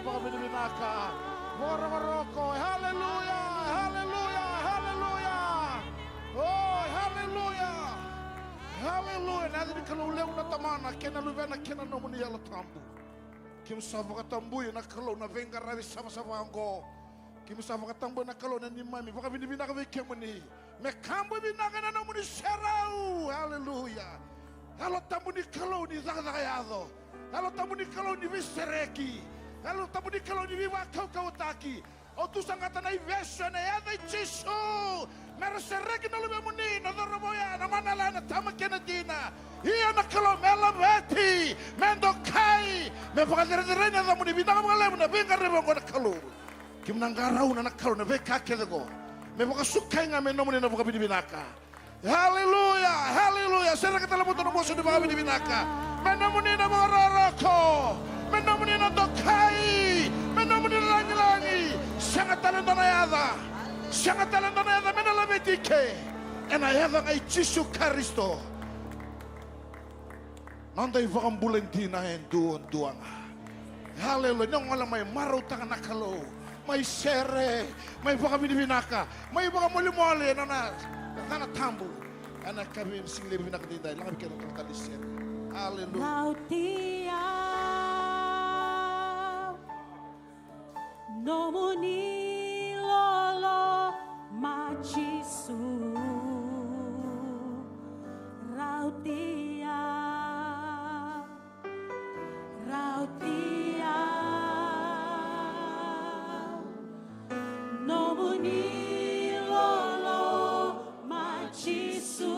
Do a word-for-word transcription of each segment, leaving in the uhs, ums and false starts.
Vakavinavinaka. Vakarokoroko. Haleluya, haleluya, haleluya. O, haleluya. Haleluya. Na yaca ni Kalou levu na Tamana kei na Luvena kei na nomuni Yalo Tabu. Keimami sa vakatabui na Kalou na veiqaravi savasava oqo. Keimami sa vakatabui na Kalou na neimami vakavinavinaka vei kemuni. Me ka boi vinaka ena nomuni serau. Haleluya. Yalo Tabu ni Kalou ni cakacaka yaco. Yalo Tabu ni Kalou ni veisereki. Yalo Tabu ni Kalou ni veivakaukauwataki. Au tu saqata na ivesu ena yaca i Jisu. Me ra sereki na luvemuni, na cauravou ya, na gone yalewa, na tama kei na tina. Ia na Kalou me laveti, me dokai, me vakacerecerei na yacamuni. Vinaka vakalevu na veiqaravi oqo na Kalou. Keimami na qarauna na Kalou na veika kece oqo. Me vakasukai ga me nomuni na vakavinavinaka. Haleluya, haleluya. Sereka tale mada na vosa ni vakavinavinaka. Me nomuni na vakarokoroko. Me nomuni na dokai. Me nomuni na lagilagi. Sega tale dua na yaca. Sega tale dua na yaca me na laveti ike. Ena yaca ga i Jisu Karisito. Noda iVakabula dina e duadua ga. Haleluya. Ni o gole mai marautaka na Kalou. Mai sere. Mai vakavinavinaka. Mai vakamolimoli ena nona yacana tabu. Ena yakavi ni siga levu vinaka edaidai. Laga vei keda na talatala ni sere. Haleluya. Rauti au. Nomuni loloma Jisu, rauti au, rauti au. Nomuni loloma Jisu.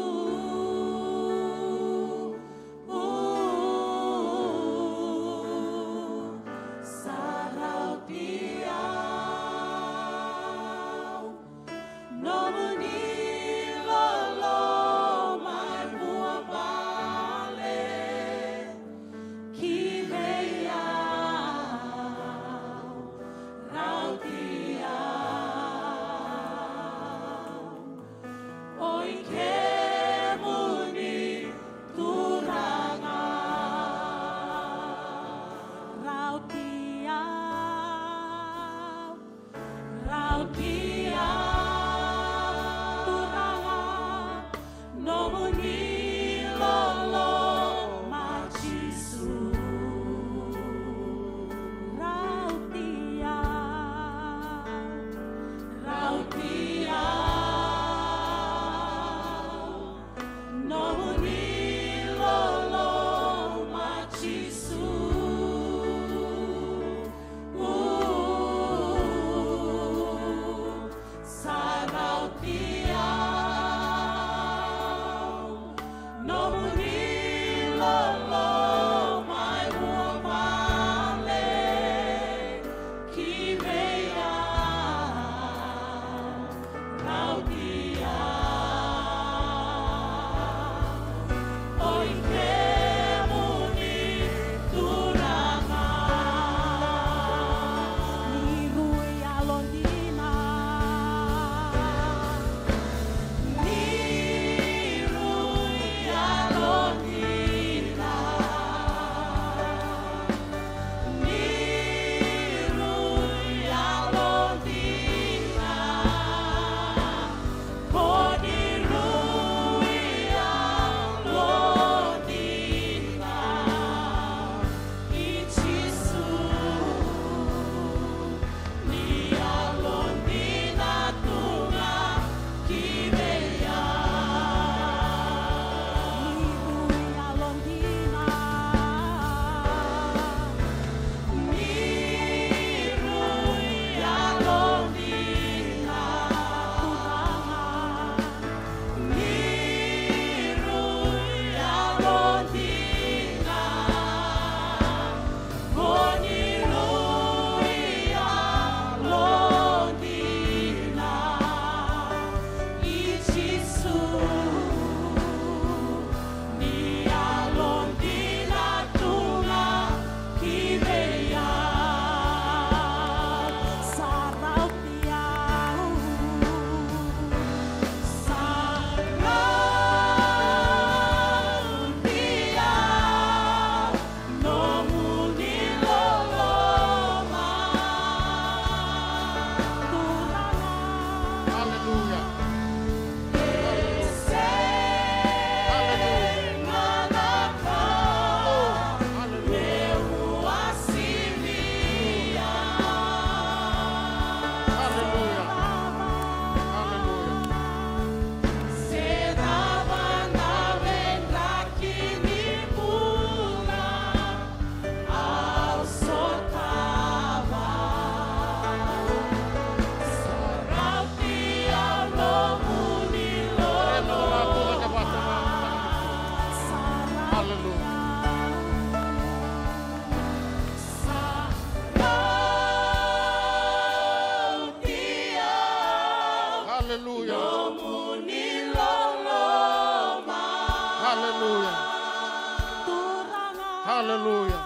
Hallelujah.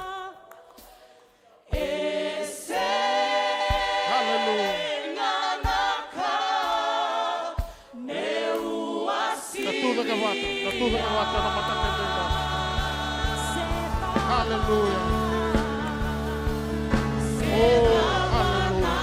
Hallelujah. Da tucake vata, da tucake vata na mataka edaidai. Hallelujah. Oh, hallelujah.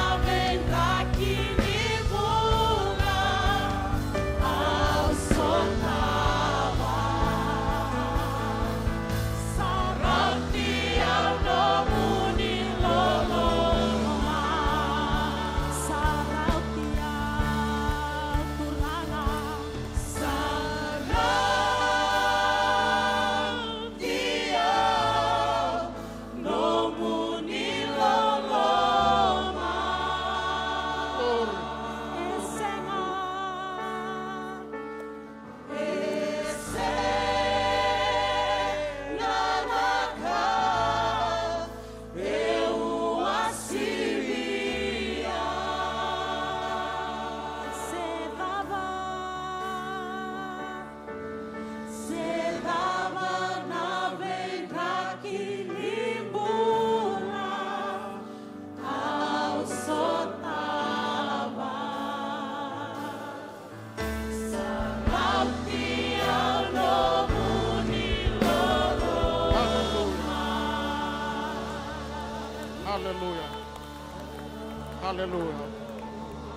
Hallelujah. Hallelujah.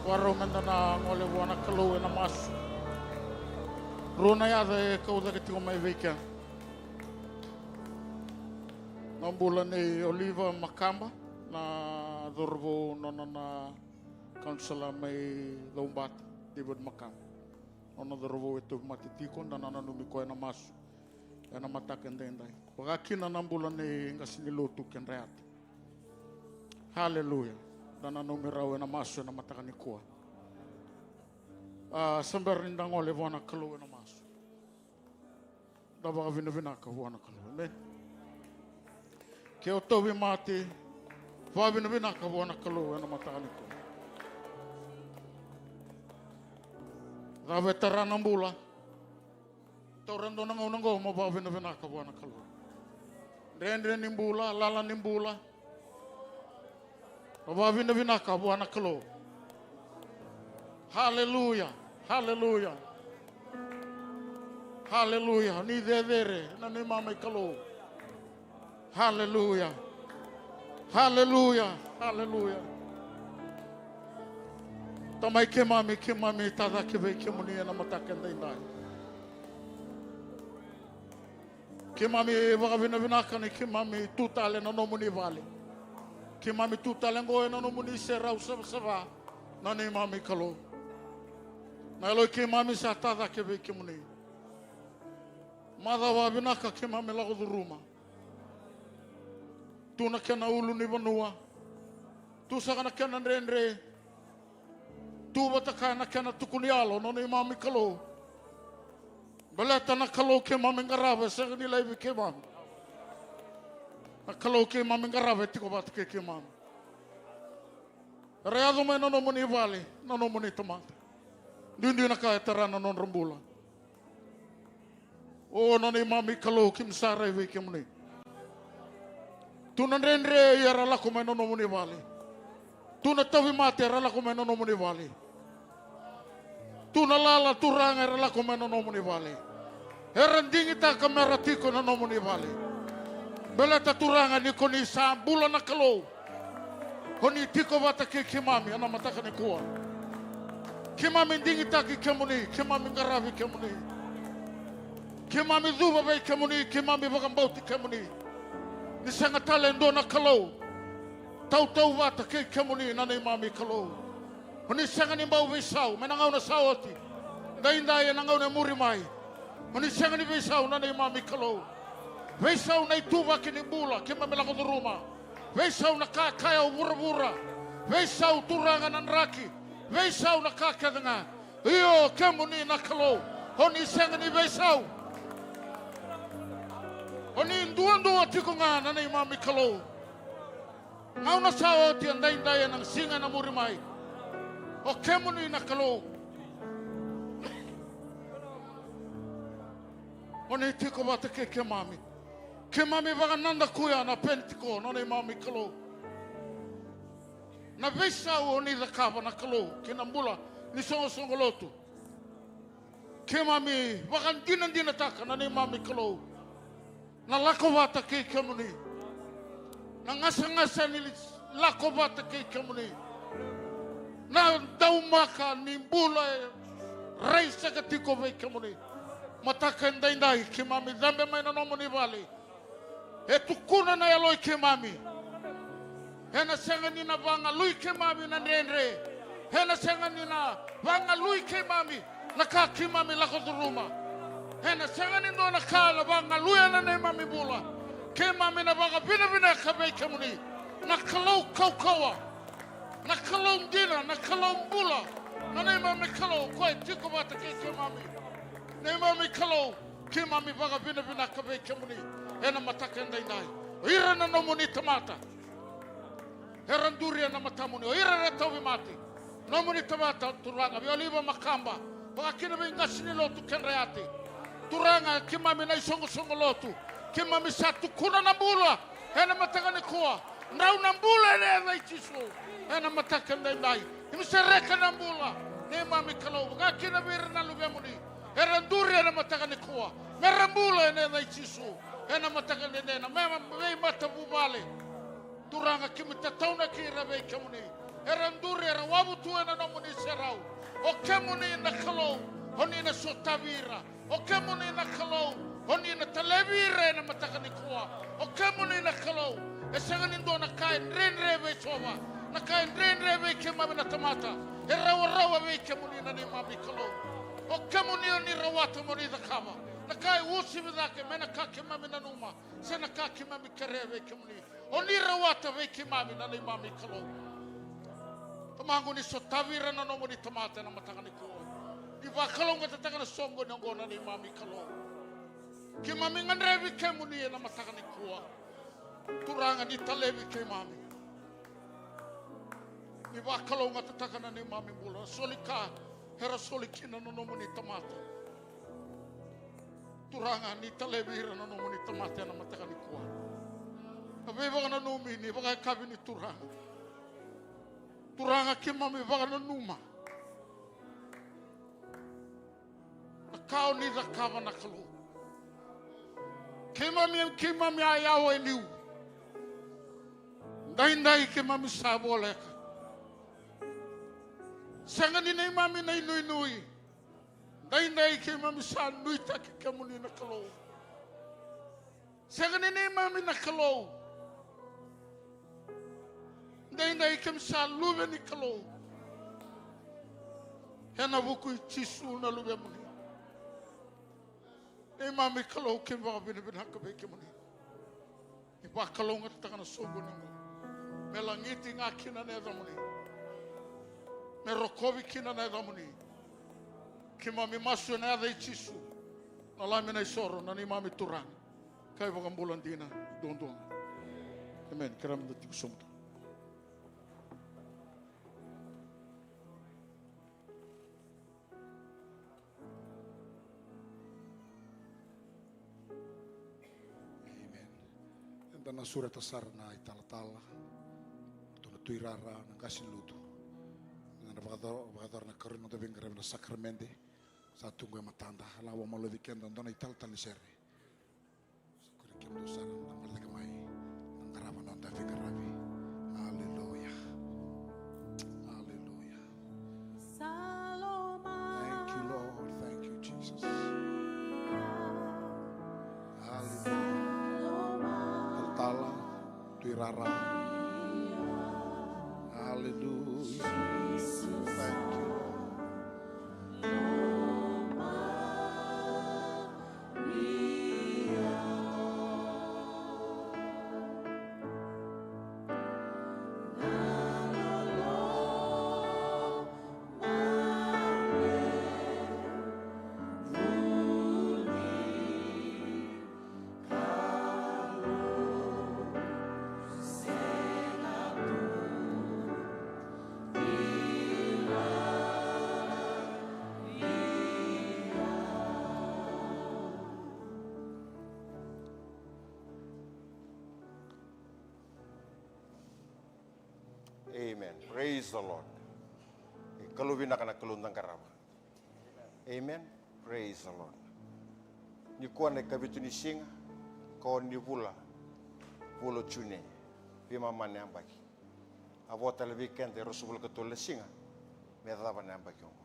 Vakarau meda na gole vua na Kalou ena masu. Rua na yaca e kau cake tiko mai vei keda. Na bula nei Oliva Makaba, na cauravou nona na kanisala mai Caubata, David Makaba. Nona cauravou e tauvimate tiko, da na nanumi koya ena masu ena mataka edaidai. Vaka kina na bula nei qase ni lotu Kedrayate. Haleluya. Da nanumi rau ena masu ena mataka nikua. A, sa bera ni da gole vua na Kalou ena masu. Da vakavinavinaka vua na Kalou. Amen. Ke o tauvimate, vakavinavinaka vua na Kalou ena mataka nikua. Cava e tara na bula? Taura e dua na gauna oqo mo vakavinavinaka vua na Kalou. Dredre ni bula, lala ni bula. Mo vakavinavinaka vua na Kalou. Haleluya, haleluya. Haleluya, ni cecere na neimami Kalou. Haleluya. Haleluya. Haleluya. Tamai keimami, keimami tacake vei kemuni ena mataka edaidai. Keimami vakavinavinaka ni keimami tu tale ena nomuni vale. Keimami tu tale oqo ena nomuni serau savasava, na neimami Kalou. Na yalo i keimami sa tacake vei kemuni. Macawa vinaka keimami lako curuma. Tu na kena ulunivanua. Tu saka na kena dredre. Tu vata kaya na kena tuku ni yalo, na neimami Kalou. Baleta na Kalou keimami qarava e sega ni laivi keimami. Na Kalou keimami qarava e tiko vata kei keimami. Era yaco mai na nomuni vale na nomuni tamata. Duidui na ka e tara na nodra bula. O na neimami Kalou, keimami sa rai vei kemuni. Tu na dredre, ia era lako mai na nomuni vale. Tu na tauvimate, era lako mai na nomuni vale. Tu na lala, Turaga, era lako mai na nomuni vale. Era digitaka mera tiko na nomuni vale. Baleta Turaga ni ko ni sa bula na Kalou. Ko ni tiko vata kei keimami ena mataka nikua. Keimami digitaki kemuni, keimami qaravi kemuni. Keimami cuva vei kemuni, keimami vakabauti kemuni. Ni sega tale e dua na Kalou. Tautauvata kei kemuni na neimami Kalou. Ko ni sega ni bau veisau mai na gauna sa oti. Daidai ena gauna e muri mai. Ko ni sega ni veisau na neimami Kalou. Veisau na ituvaki ni bula keimami lako curuma. Veisau na ka kaya o vuravura. Veisau Turaga na draki. Veisau na ka kece ga. Io, kemuni na Kalou. O ni sega ni veisau. O ni duadua tiko ga na neimami Kalou. Gauna sa oti, edaidai, ena siga ena muri mai. O kemuni na Kalou. O ni tiko vata kei keimami. Keimami vakanadakuya na Penitiko, na neimami Kalou. Na veisau o ni cakava na Kalou ki na bula ni soqosoqo lotu. Keimami vakadinadinataka na neimami Kalou na lako vata kei kemuni. Na gasagasa ni lako vata kei kemuni. Na daumaka ni bula e rai saka tiko vei kemuni. Mataka edaidai keimami cabe mai na nomuni vale. E tukuna na yalo i keimami. Ena sega ni na vagalui keimami na dredre. Ena sega ni na vagalui keimami na ka keimami lako curuma. Ena sega ni dua na ka na vagaluya na neimami bula. Keimami na vakavinavinaka vei kemuni na Kalou kaukauwa, na Kalou dina, na Kalou bula, na neimami Kalou ko e tiko vata kei keimami. Neimami Kalou, keimami vakavinavinaka vei kemuni ena mataka edaidai. O ira na nomuni tamata era duri ena matamuni, o ira era tauvimate, nomuni tamata Turaga, vei Oliva Makaba, vaka kina vei qase ni lotu Kedrayate. Turaga, keimami na isoqosoqo lotu, keimami sa tukuna na bula ena mataka nikua. Drau na bula ena yaca i Jisu ena mataka edaidai. Keimami sereka na bula, neimami Kalou, vaka kina vei ira na luvemuni era duri ena mataka nikua, mera bula ena yaca i Jisu ena mataka edaidai. Na me veimatavuvale, Turaga, keimami tataunaki ira vei kemuni. Era duri, era wavu tu ena nomuni serau. O kemuni na Kalou, o ni na sotavi ira. O kemuni na Kalou, o ni na talevi ira ena mataka nikua. O kemuni na Kalou, e sega ni dua na ka e dredre vei Jiova. Na ka e dredre vei keimami na tamata, e rawarawa vei kemuni na neimami Kalou. O kemuni o ni rawata mo ni cakava na ka e uasivi cake mai na ka keimami nanuma se na ka keimami kerea vei kemuni. O ni rawata vei keimami na neimami Kalou. Tamaqu, ni sotavi ira na nomuni tamata ena mataka nikua. Ni vakalougatataka na soqoni oqo na neimami Kalou. Keimami gadrevi kemuni ena mataka nikua. Turaga, ni talevi keimami. Ni vakalougatataka na neimami bula. Soli ka era soli kina na nomuni tamata. Turaga, ni talevi ira na nomuni tamata ena mataka nikua. Na veivakananumi ni vakayakavi ni Turaga. Turaga, keimami vakananuma na ka o ni cakava na Kalou. Keimami, keimami a yawa e liu. Daidai keimami sa voleka. Sega ni neimami na inuinui. Daidai keimami sa nuitaki kemuni na Kalou. Sega ni neimami na Kalou. Daidai keimami sa luve ni Kalou. Ena vuku i Jisu na luvemuni. Neimami Kalou, keimami vakavinavinaka vei kemuni. Ni vakalougatataka na soqoni oqo. Me lagiti ga kina na yacamuni. Me rokovi kina na yacamuni. Keimami masu ena yaca i Jisu, na Lami na isoro, na neimami Turaga ka iVakabula dina duadua ga. Emeni. Kerea meda tiko sobu tu. Amen. Eda na sureta sara na italatala, ratou na tuirara, na qase ni lotu. Eda na vakayacora, vakayacora na karua ni noda veiqaravi na sakaramede. Sa tu qo e matada, lako vakamaloci keda dua na italatala ni sere. Sa kuri kemudou sara na maliletaka mai na qarava na noda veiqaravi. Aleluya. Aleluya. Thank you, Lord. Thank you, Jesus. Aleluya. Talatala, tuirara. Aleluya. Thank you, Lord. Amen. Praise the Lord. E Kalou vinaka na Kalou da qarava. Amen. Praise the Lord. Nikua na ikavitu ni siga, ka ono ni vula, vula o June, veimama na yabaki. A vo tale vei keda e ruasagavulu ka tolu na siga me cava na yabaki oqo.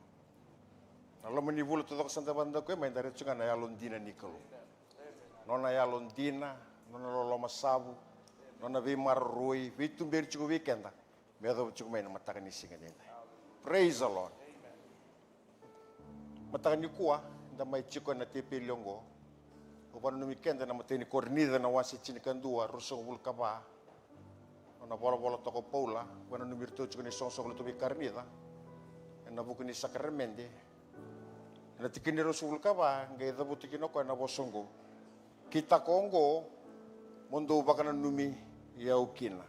Na loma ni vula taucoko sa da vakadokai mai, da raica tiko ga na yalodina ni Kalou. Nona yalodina, nona loloma savu, nona veimaroroi, veituberi tiko vei keda me yacova tiko mai na mataka ni siga edaidai. Praise the Lord. Mataka nikua, da mai tiko ena tepeli oqo. Au vakananumi keda na imatai ni Korinica na wase tinikadua, ruasagavulu ka va. Nona volavola toka o Paula, vakananumi iratou tiko na isoqosoqo lotu vei Korinica ena vuku ni sakaramede. Ena tikina e ruasagavulu ka va, qai cavuta kina o koya na vosa oqo: Kitaka oqo mo dou vakananumi au kina.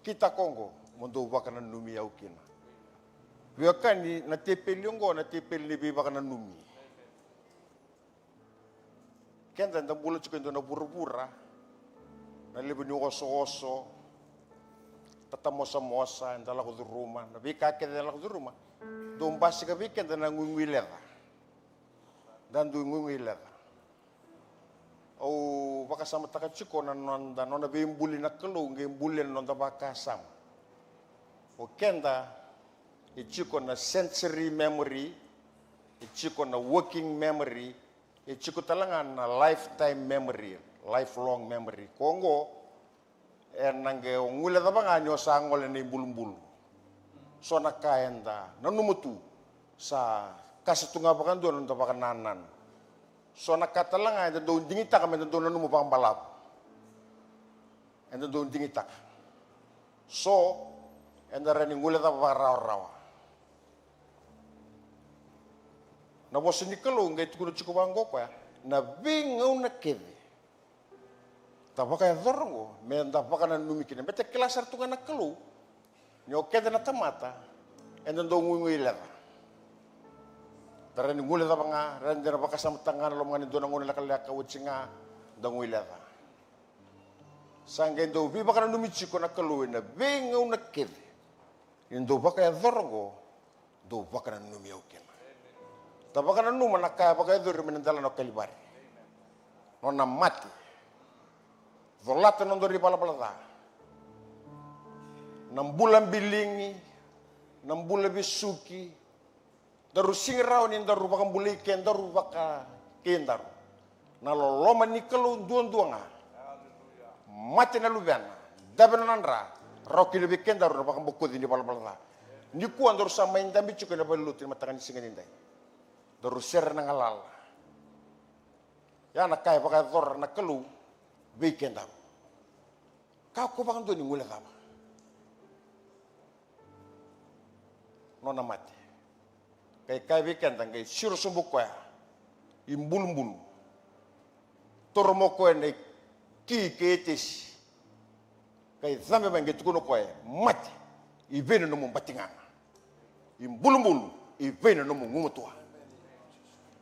Kitaka oqo mo dou vakananumi au kina. Veiwekani, na tepeli oqo na tepeli ni veivakananumi. Keda eda bula tiko e dua na vuravura, na levu ni osooso, tatamosamosa eda lako curuma, na veika kece eda lako curuma, dau basika vei keda na guiguileca. Da dui guiguileca. Au vakasamataka tiko na noda, nona veibuli na Kalou, qai bulia na noda vakasama. O keda e tiko na sensory memory, e tiko na working memory, e tiko tale ga na lifetime memory, lifelong memory. Ko oqo, ena qai o guilecava ga ni o sa gole ena ibulubulu. So na ka eda nanuma tu sa kasa tu ga vakadua na noda vakanananu. So na ka tale ga eda dau digitaka meda dau nanuma vakabalavu, eda dau digitaka. So eda rawa ni guilecava vakarawarawa. Na vosa ni Kalou qai tukuna tiko vaqo o koya, na veigauna kece da vakayacora oqo meda vakananumi kina. Baleta e kila sara tu ga na Kalou ni o keda na tamata eda dau guiguileca. Da rawa ni guilecava ga, rawa ni da na vakasamataka ga ena loma ga ni dua na gauna lekaleka, oti ga da guileca. Sa qai dau veivakananumi tiko na Kalou ena veigauna kece. Ni dou vakayacora oqo, dou vakananumi au kina. Da vakananuma na ka e vakayacori mai na delana o Kalivari. Nona mate. Colata na nodaru ivalavala ca. Na bula biligi, na bula vesuki. Daru sega ni rawa ni daru vakabulai kedaru vakakedaru. Na loloma ni Kalou duadua ga. Mate na Luvena, dave na nona dra, rawa kina vei kedaru na vakabokoci ni valavala ca. Nikua daru sa mai dabe tiko ena valenilotu ena mataka ni siga nidai. Daru sere na galala. Ya na ka e vakayacora na Kalou vei kedaru. Kakua vakadua ni guilecava nona mate. Qai kaya vei keda, qai siro sobu koya i bulubulu. Toro mai o koya na ki kei Etesi. Qai cabe mai qai tukuna o koya, mate, i vei na nomu batigaga? I bulubulu, i vei na nomu gumatua?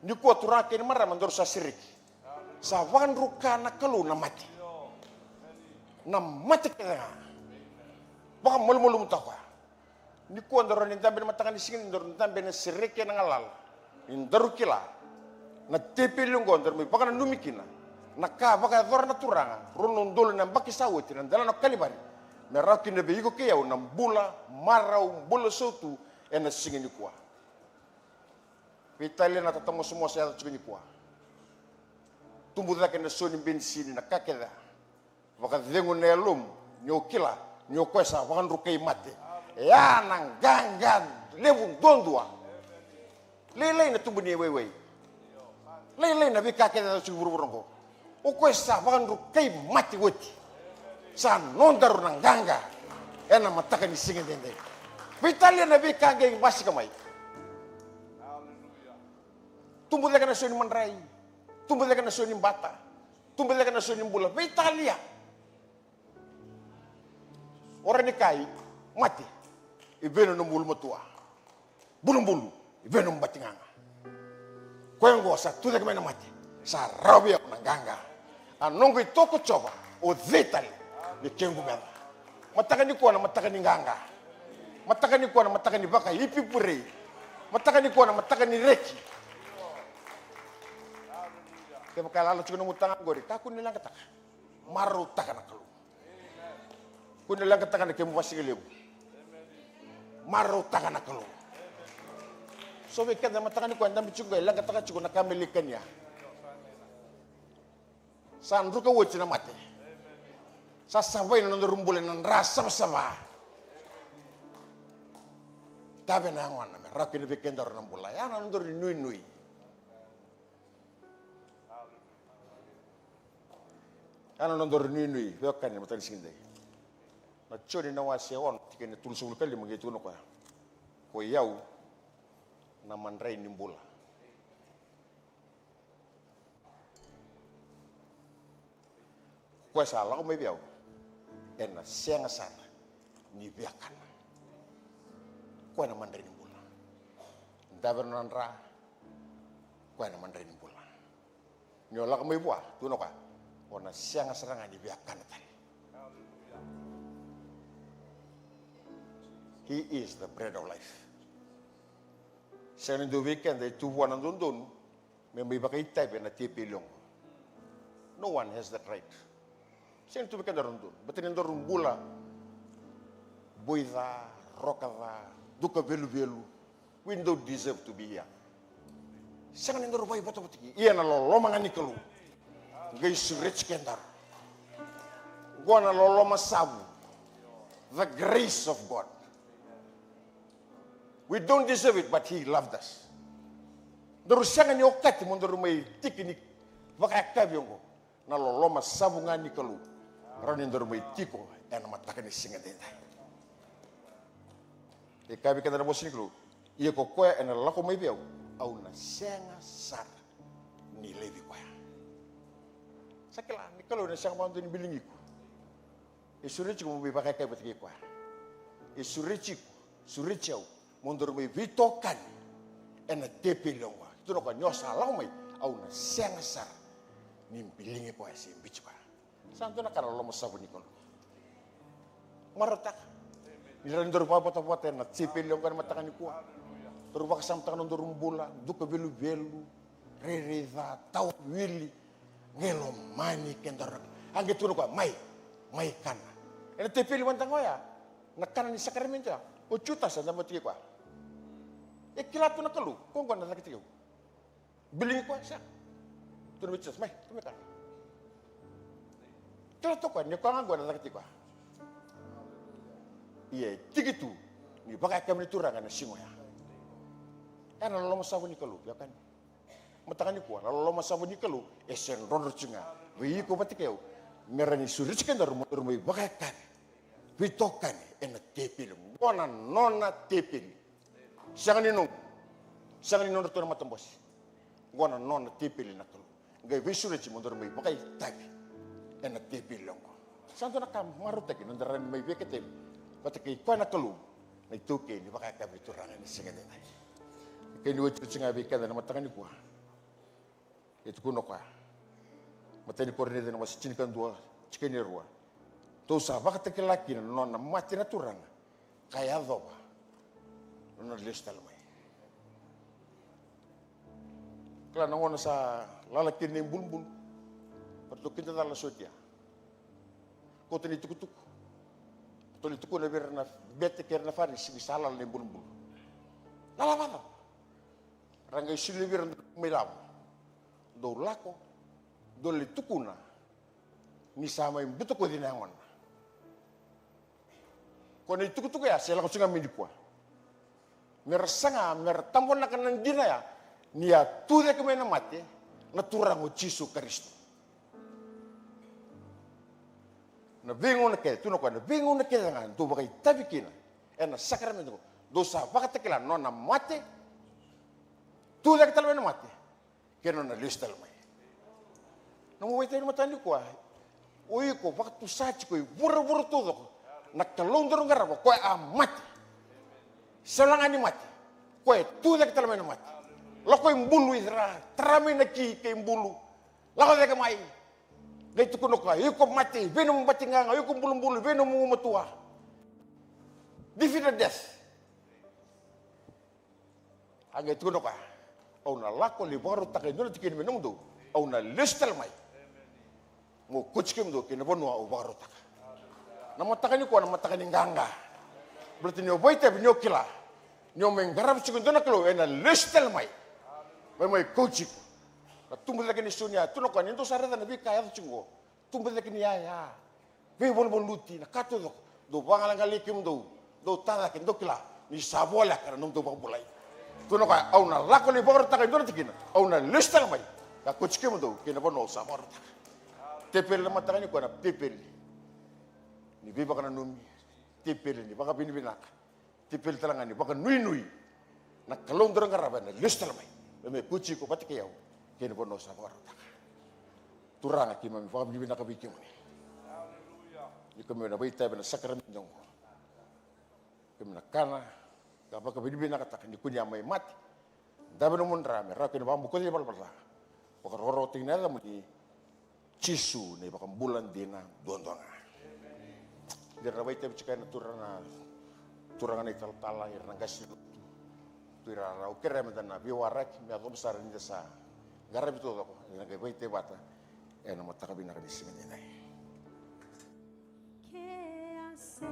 Nikua turaga kei na marama, daru sa sereki. Sa vakadruka na Kalou na mate. Na mate kece ga. Vakamalumalumutaka koya. Nikua daru ni dabe ena mataka ni siga ni daru dabe ena sereki ena galala. Ni daru kila na tepeli oqo daru mai vakananumi kina na ka vakayacora na Turaga rua na udolu na yabaki sa oti, na delana o Kalivari, me rawa kina vei iko kei au na bula marau, bula sautu ena siga nikua. Veitalia na tatamosamosa e yaco tiko nikua. Tubu cake na so ni benisini, na ka kece. Vakacegu na yalomu ni o kila ni o koya sa vakadrukai mate. E a na qaqa levu duadua. Lailai na tubu ni waiwai. Lailai na veika kece e yaco tiko e vuravura oqo. O koya sa vakadrukai mate oti. Sa nodaru na qaqa ena mataka ni siga edaidai. Veitalia na veika qai basika mai. Tubu cake na so ni madrai. Tubu cake na so ni bata. Tubu cake na so ni bula. Veitalia. O rawa ni kaya, mate, i vei na nomu ulumatua? Bulubulu, i vei na nomu batigaga? Koya oqo sa tu cake mai na mate, sa rawa vei au na qaqa. A noqu itoko Jiova, o cei tale? Ni kequ meca. Mataka nikua na mataka ni qaqa. Mataka nikua na mataka ni vakaipipurei. Mataka nikua na mataka ni reki. Kevaka e lala tiko na nomu taga qori, kakua ni leqataka. Marautaka na Kalou. Kua ni leqataka na kemu vasigalevu. Marautaka na Kalou. So vei keda na mataka nikua e dabe tiko qo, e leqataka tiko na ka me lai kania. Sa druka oti na mate. Sa savai na nodaru bula ena dra savasava. Tave na yagona me rawa kina vei kedaru na bula. Ya na nodaru inuinui. Ya na nodaru inuinui, veiwekani, mataka ni siga edai. Na Joni na wase ono, tikina e tolusagavulu ka lima, qai tukuna o koya: Ko i au na madrai ni bula. Ko koya sa lako mai vei au ena sega sara ni viakana. Koya na madrai ni bula. Dave na nona dra, koya na madrai ni bula. Ni o lako mai vua, tukuna o koya, o na sega sara ga ni viakana tale. He is the bread of life. Sega ni dua vei keda e tu vua na dodonu me mai vakaitavi ena tepeli oqo. No one has that right. Sega ni tu vei keda na dodonu. Baleta ni daru bula boi ca, roka ca, duka veluvelu. We don't deserve to be here. Sega ni daru vakaivotavotaki. Ia na loloma ga ni Kalou qai sureti kedaru. Qo na loloma savu. The grace of God. We don't deserve it, but he loved us. Daru sega ni okati mo daru mai tiki ni vakayakavi oqo. Na loloma savu ga ni Kalou. Rawa ni daru mai tiko ena mataka ni siga edaidai. E kaya vei keda na vosa ni Kalou: Ia ko koya ena lako mai vei au, au na sega sara ni laivi koya. Sa kila ni Kalou ena sega vakadua ni biligi iko. E sureti iko mo mai vakayakavi vata kei koya. E sureti iko, sureti au, mo daru mai veitokani ena tepeli oqo. Tukuna o koya, ni o sa lako mai, au na sega sara ni biligi koya se biuti koya. Sa dua na ka na loloma savu ni Kalou. Marautaka. Ni rawa ni daru vakavotavota ena tepeli oqo ena mataka nikua. Daru vakasamataka na nodaru bula, duka veluvelu, rairai ca, tawa wili, qai lomani kedaru. A qai tukuna o koya, mai, mai kana. Ena tepeli mada ga oya, na kana ni sakaramede oya, o Jutasa e dabe vata kei koya. E kila tu na Kalou, ko qo na cakitaki au. Biligi koya, sega. Tukuna vei Jutasa, mai, tou mai kana. Kila tu o koya ni koya ga qo na cakitaki koya. Ia e tiki tu ni vakayakavi ni Turaga ena siga oya. Oya na loloma savu ni Kalou, veiwekani. Mataka nikua, na loloma savu ni Kalou e se drodro tiko ga vei iko vata kei au, me rawa ni sureti kedaru mo daru mai vakayakavi, veitokani ena tepeli. Qo na nona tepeli. Sega ni nomu. Sega ni nodratou na matabose. Qo na nona tepeli na Kalou. Qai veisureti mo daru mai vakaitavi ena tepeli oqo. Sa dua na ka marautaki na noda rawa ni mai vakaitavi vata kei koya na Kalou, na itaukei ni vakayakavi ni Turaga ena siga edaidai. Kei ni otioti ga vei keda na mataka nikua. E tukuna o koya, matai ni Korinica na wase tinikadua, tikina e rua: Tou sa vakatakila kina na nona mate na Turaga, ka yacova na nona lesu tale mai. Kila na gauna sa lala kina na ibulubulu, ratou kidacala soti ya. Kauta na itukutuku. Ratou lai tukuna vei ira na bete kei ira na Farisi ni sa lala na ibulubulu. Lala vakacava? Ra qai solia vei ira na dau mai lavo. Dou lako, dou lai tukuna ni sa mai butakoci na yagona. Ko na itukutuku ya se lako tiko ga mai nikua. Me ra saga, me ra tabonaka na dina ya ni a tu cake mai na mate na Turaga o Jisu Karisito. Na veigauna kece, tukuna o koya, na veigauna kece ga dou vakaitavi kina ena sakaramede oqo, dou sa vakatakila na nona mate, tu cake tale mai na mate, kei na nona lesu tale mai. Nomu vakaitavi ena mataka nikua, o iko vakatusa tiko i vuravura taucoko na Kalou daru qarava, o koya a mate. Sega walega ni mate, o koya e tu cake tale mai na mate. Lako i bulu, era tara mai na ki kei bulu. Lako cake mai. Qai tukuna o koya, iko mate, vei nomu batigaga, iko bulubulu, vei nomu gumatua. Defeat the death. A qai tukuna o koya, au na lako lai vakarautaka e dua na tikina me nomudou. Au na lesu tale mai. Mo kauti kemudou ki na vanua au vakarautaka. Na mataka nikua na mataka ni qaqa. Baleta ni o vakaitavi, ni o kila, ni o mai qarava tiko e dua na Kalou, ena lesu tale mai. Mai, mai kauti iko. Na tubu cake ni sau ni ya, tukuna o koya, ni dou sa raica na veika e yaco tiko qo. Tubu cake ni yaya, veivaluvaluti, na ka taucoko. Dou vagalagalai kemudou, dou ta cake, dou kila ni sa voleka na nomudou vakabulai. Tukuna o koya, au na lako lai vakarautaka e dua na tikina, au na lesu tale mai ka kauti kemudou ki na vanua au sa vakarautaka. Teveli na mataka nikua na teveli ni veivakananumi, teveli ni vakavinavinaka, teveli tale ga ni vakanuinui. Na Kalou daru qarava ena lesu tale mai, me, me kauti iko vata kei au ki na vanua sa vakarautaka. Turaga, keimami vakavinavinaka vei kemuni. Ni keimami na vakaitavi ena sakaramede oqo. Keimami na kana ka vakavinavinakataka ni kua ni a mai mate, dave nomu dra me rawa kina vakabokoci ivalavala ca. Vakarokorokotaki na yacamuni, Jisu na iVakabula dina duadua ga. Ni ra na vakaitavi tiko na turaga, turaga na italatala, ira na qase ni lotu, tu ira ra, au kerea meda na veiwaraki me yacova sara ni da sa qaravi taucoko, eda na qai vakaitavi vata ena mataka vinaka ni siga nikua. Ke a sega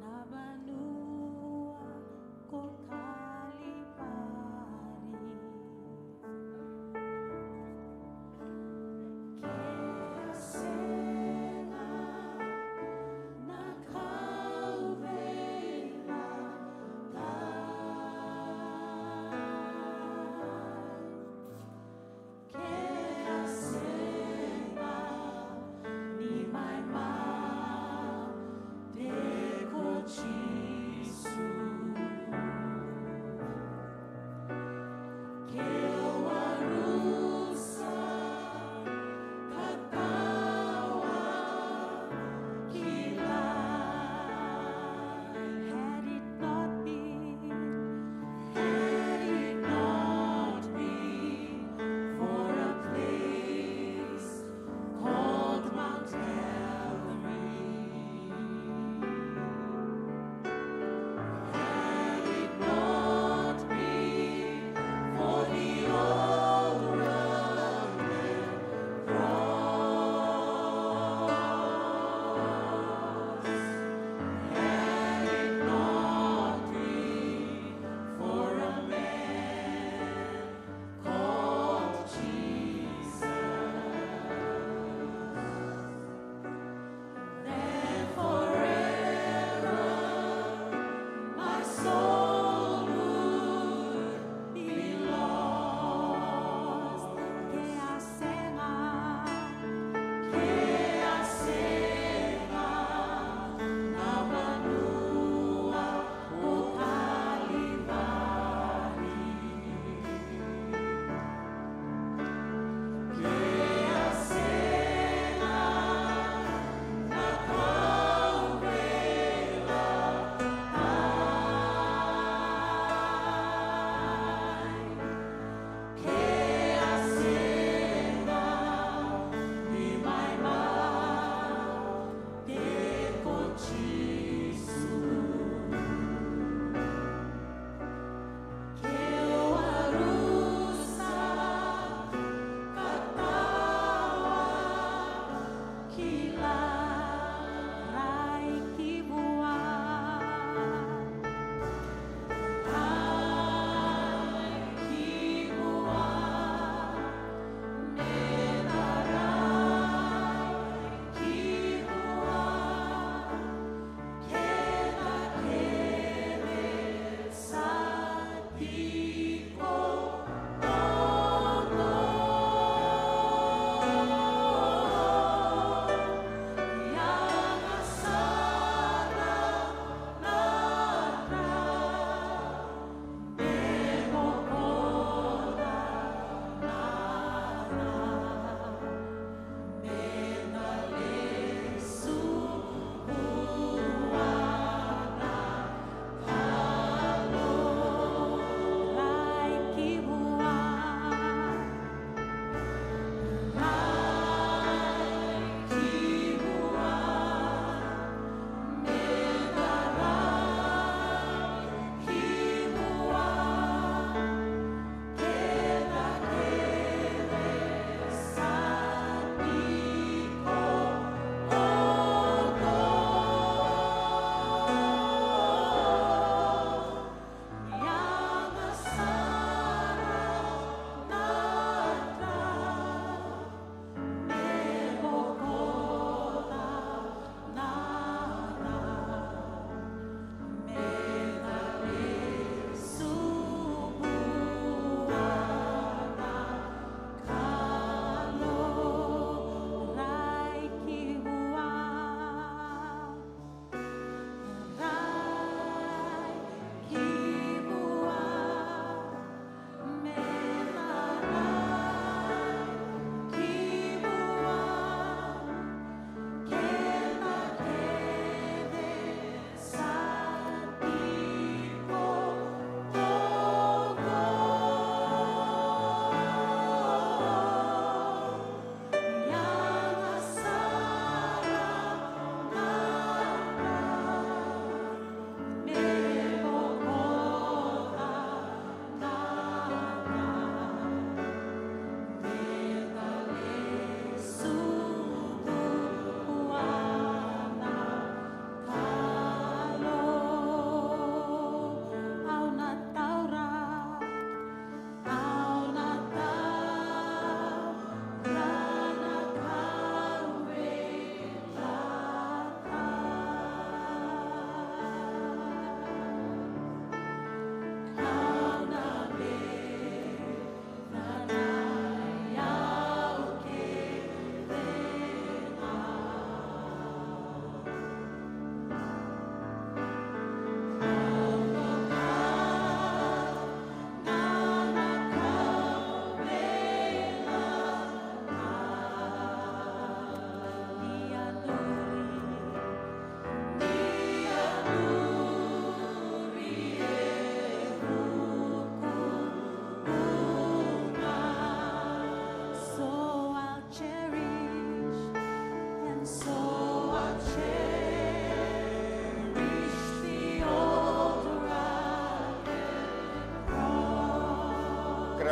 na vanua ko Kalivari. Ke a sega na kauveilatai.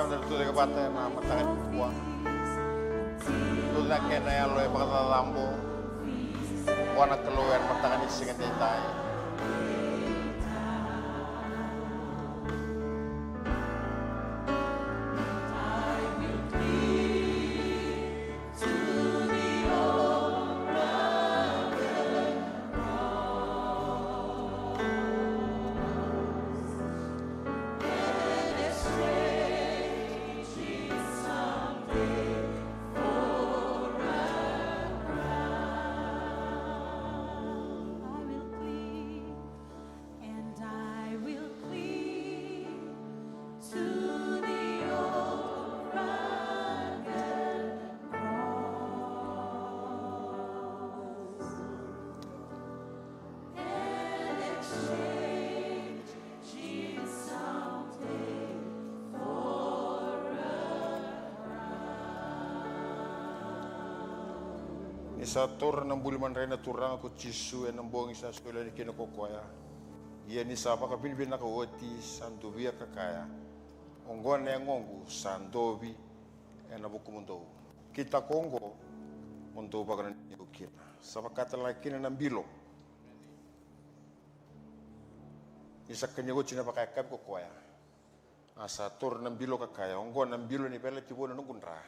Eda tucake vata ena mataka nikua. Tucake na yalo e vakacacabo vua na Kalou ena mataka ni siga edaidai. And I will cling to the old rugged cross and exchange Jerusalem for a crown. Ni sa taura na buli madrai na Turaga ko Jisu ena bogi sa solia yani kina ko koya. Ia ni sa vakavinavinaka oti, sa dovia ka kaya, oqo na yagoqu sa dovi ena vukumudou. Kitaka oqo mo dou vakananumi au kina. Sa vaka tale ga kina na bilo. Ni sa kania oti na vakayakavi ko koya, a sa taura na bilo ka kaya, oqo na bilo ni veiyalayalati vou na noqu dra.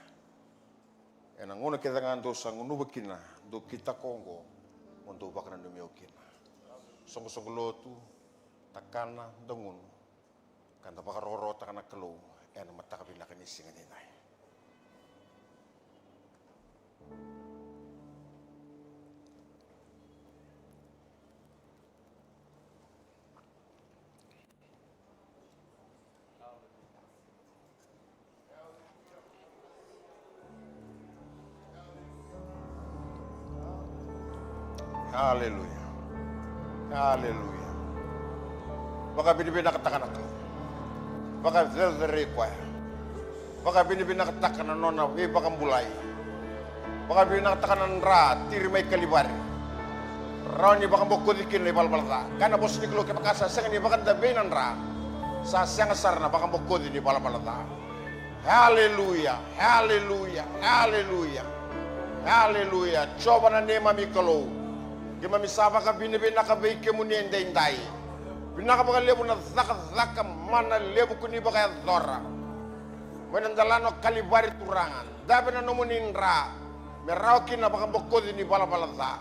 Ena gauna kece ga dou sa gunuva kina, dou kitaka oqo mo dou vakananumi au kina. Soqosoqo lotu, takana, dagunu, ka da vakarokorokotaka na Kalou ena mataka vinaka ni siga nidai. Aleluya. Aleluya. Vakavinavinakataka na Kalou. Vakacerecerei koya. Vakavinavinakataka na nona veivakabulai. Vakavinavinakataka na dra tiri mai Kalivari. Rawa ni vakabokoci kina na ivalavala ca. Kaya na vosa ni Kalou, kevaka sa sega ni vakadavei na dra, sa sega sara na vakabokoci ni valavala ca. Aleluya, aleluya, aleluya. Aleluya. Jiova na neimami Kalou, keimami sa vakavinavinaka vei kemuni edaidai. Vinaka vakalevu na cakacaka mana levu ko ni vakayacora mai na delana o Kalivari, Turaga. Dave na nomuni dra me rawa kina na vakabokoci ni valavala ca.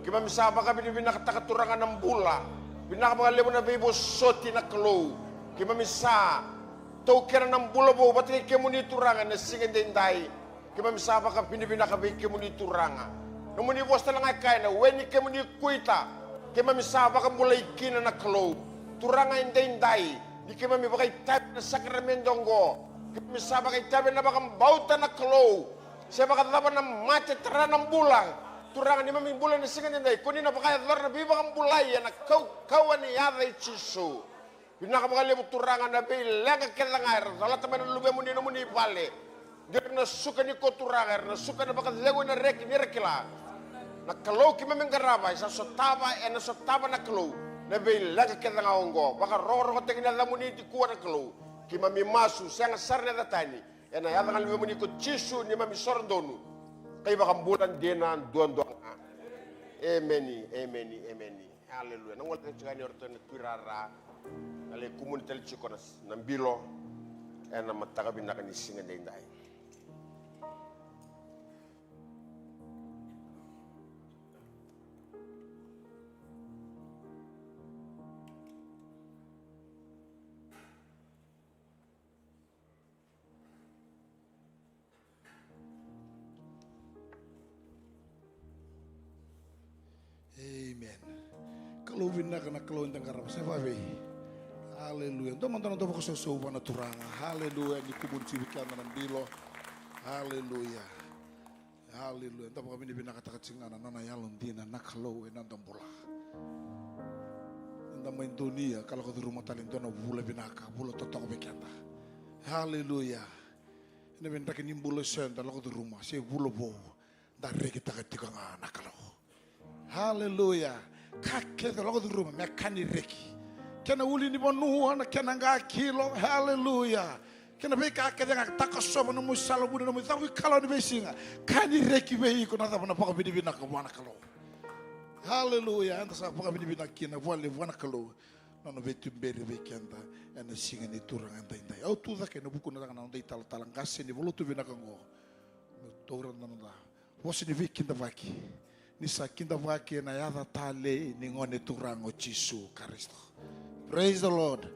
Keimami sa vakavinavinakataka, Turaga, na bula. Vinaka vakalevu na veivosoti, na Kalou. Keimami sa taukena na bula vou vata kei kemuni, Turaga, ena siga edaidai. Keimami sa vakavinavinaka vei kemuni, Turaga. Nomuni vosa tale ga e kaya, na we ni kemuni kuita, keimami sa vakabulai kina, na Kalou. Turaga, edaidai, ni keimami vakaitavi ena sakaramede oqo, keimami sa vakaitavi ena vakabauta, na Kalou. Se vakacava na mate e tara na bula, Turaga, neimami bula ena siga edaidai, ko ni na vakayacora na veivakabulai ena kaukauwa ni yaca i Jisu. Vinaka vakalevu, Turaga, na veileqa kece ga era colata mai na luvemuni, nomuni vale. Ni ra na suka nikua, Turaga, era na suka ena vakacegu, ena reki, ni ra kila, na Kalou keimami qarava e sa sotava, ena sotava, na Kalou, na veileqa kece ga oqo. Vakarokorokotaki na yacamuni nikua, na Kalou. Keimami masu, sega sara na yaca tani, ena yaca ga ni luvemuni ko Jisu, neimami soro donu ka iVakabula dina duadua ga. Emeni, emeni, emeni. Aleluya. Na gole tale tiko yani o ratou na tuirara, na lai kumuni tale tiko na, na bilo ena mataka vinaka ni siga edaidai. Amen. Kalou vinaka na Kalou eda qarava, se vavei. Aleluya. Dua mada na dua vakasausau vua na Turaga. Aleluya. Ni kumuni tiko vei keda na bilo. Aleluya. Aleluya. Da vakavinavinakataka tiko ga na nona yalodina na Kalou ena noda bula. Eda mai donuya ka lako curuma tale e dua na vula vinaka, vula totoka vei keda. Aleluya. Ena veidraki ni bula eso eda lako curuma, se vula vou, da rekitaka tiko ga na Kalou. Aleluya. Ka kece lako curuma me ka ni reki. Kena ulunivanua, na kena qakilo. Aleluya. Kei na veika kece ga, takosova na nomu isala vuni, na nomu icavu ikalou ni veisiga. Ka ni reki vei iko na cava? Na vakavinavinaka vua na Kalou. Haleluya. Eda sa vakavinavinaka kina vakalevu vua na Kalou na nona veituberi vei keda ena siga ni Turaga edaidai. Au tucake ena vukuna cake na noda italatala qase ni valotu vinaka oqo. Meu taura na noda vosa ni veikidavaki. Ni sa kidavaki ena yaca talei ni Gone Turaga o Jisu Karisito. Praise the Lord.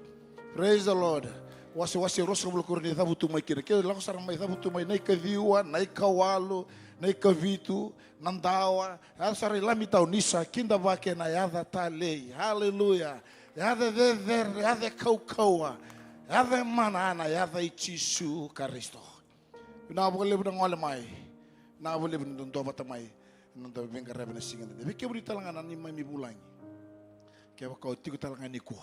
Praise the Lord. Wasewase ruasagavulu ka rua ni cavutu mai kina. Ke lako sara mai, cavutu mai na ikaciwa, na ikawalu, na ikavitu, na dawa. Yaco sara i Lami Tauni, ni sa kidavaki ena yaca talei. Haleluya. Yaca cecere, yaca kaukauwa. Yaca mana, na yaca i Jisu Karisito. Vinaka vakalevu na gole mai. Vinaka vakalevu ni dodonu vata mai. Na noda veiqaravi na siga edaidai. Vei kemuni tale ga na neimami vulagi. Kevaka o tiko tale ga nikua,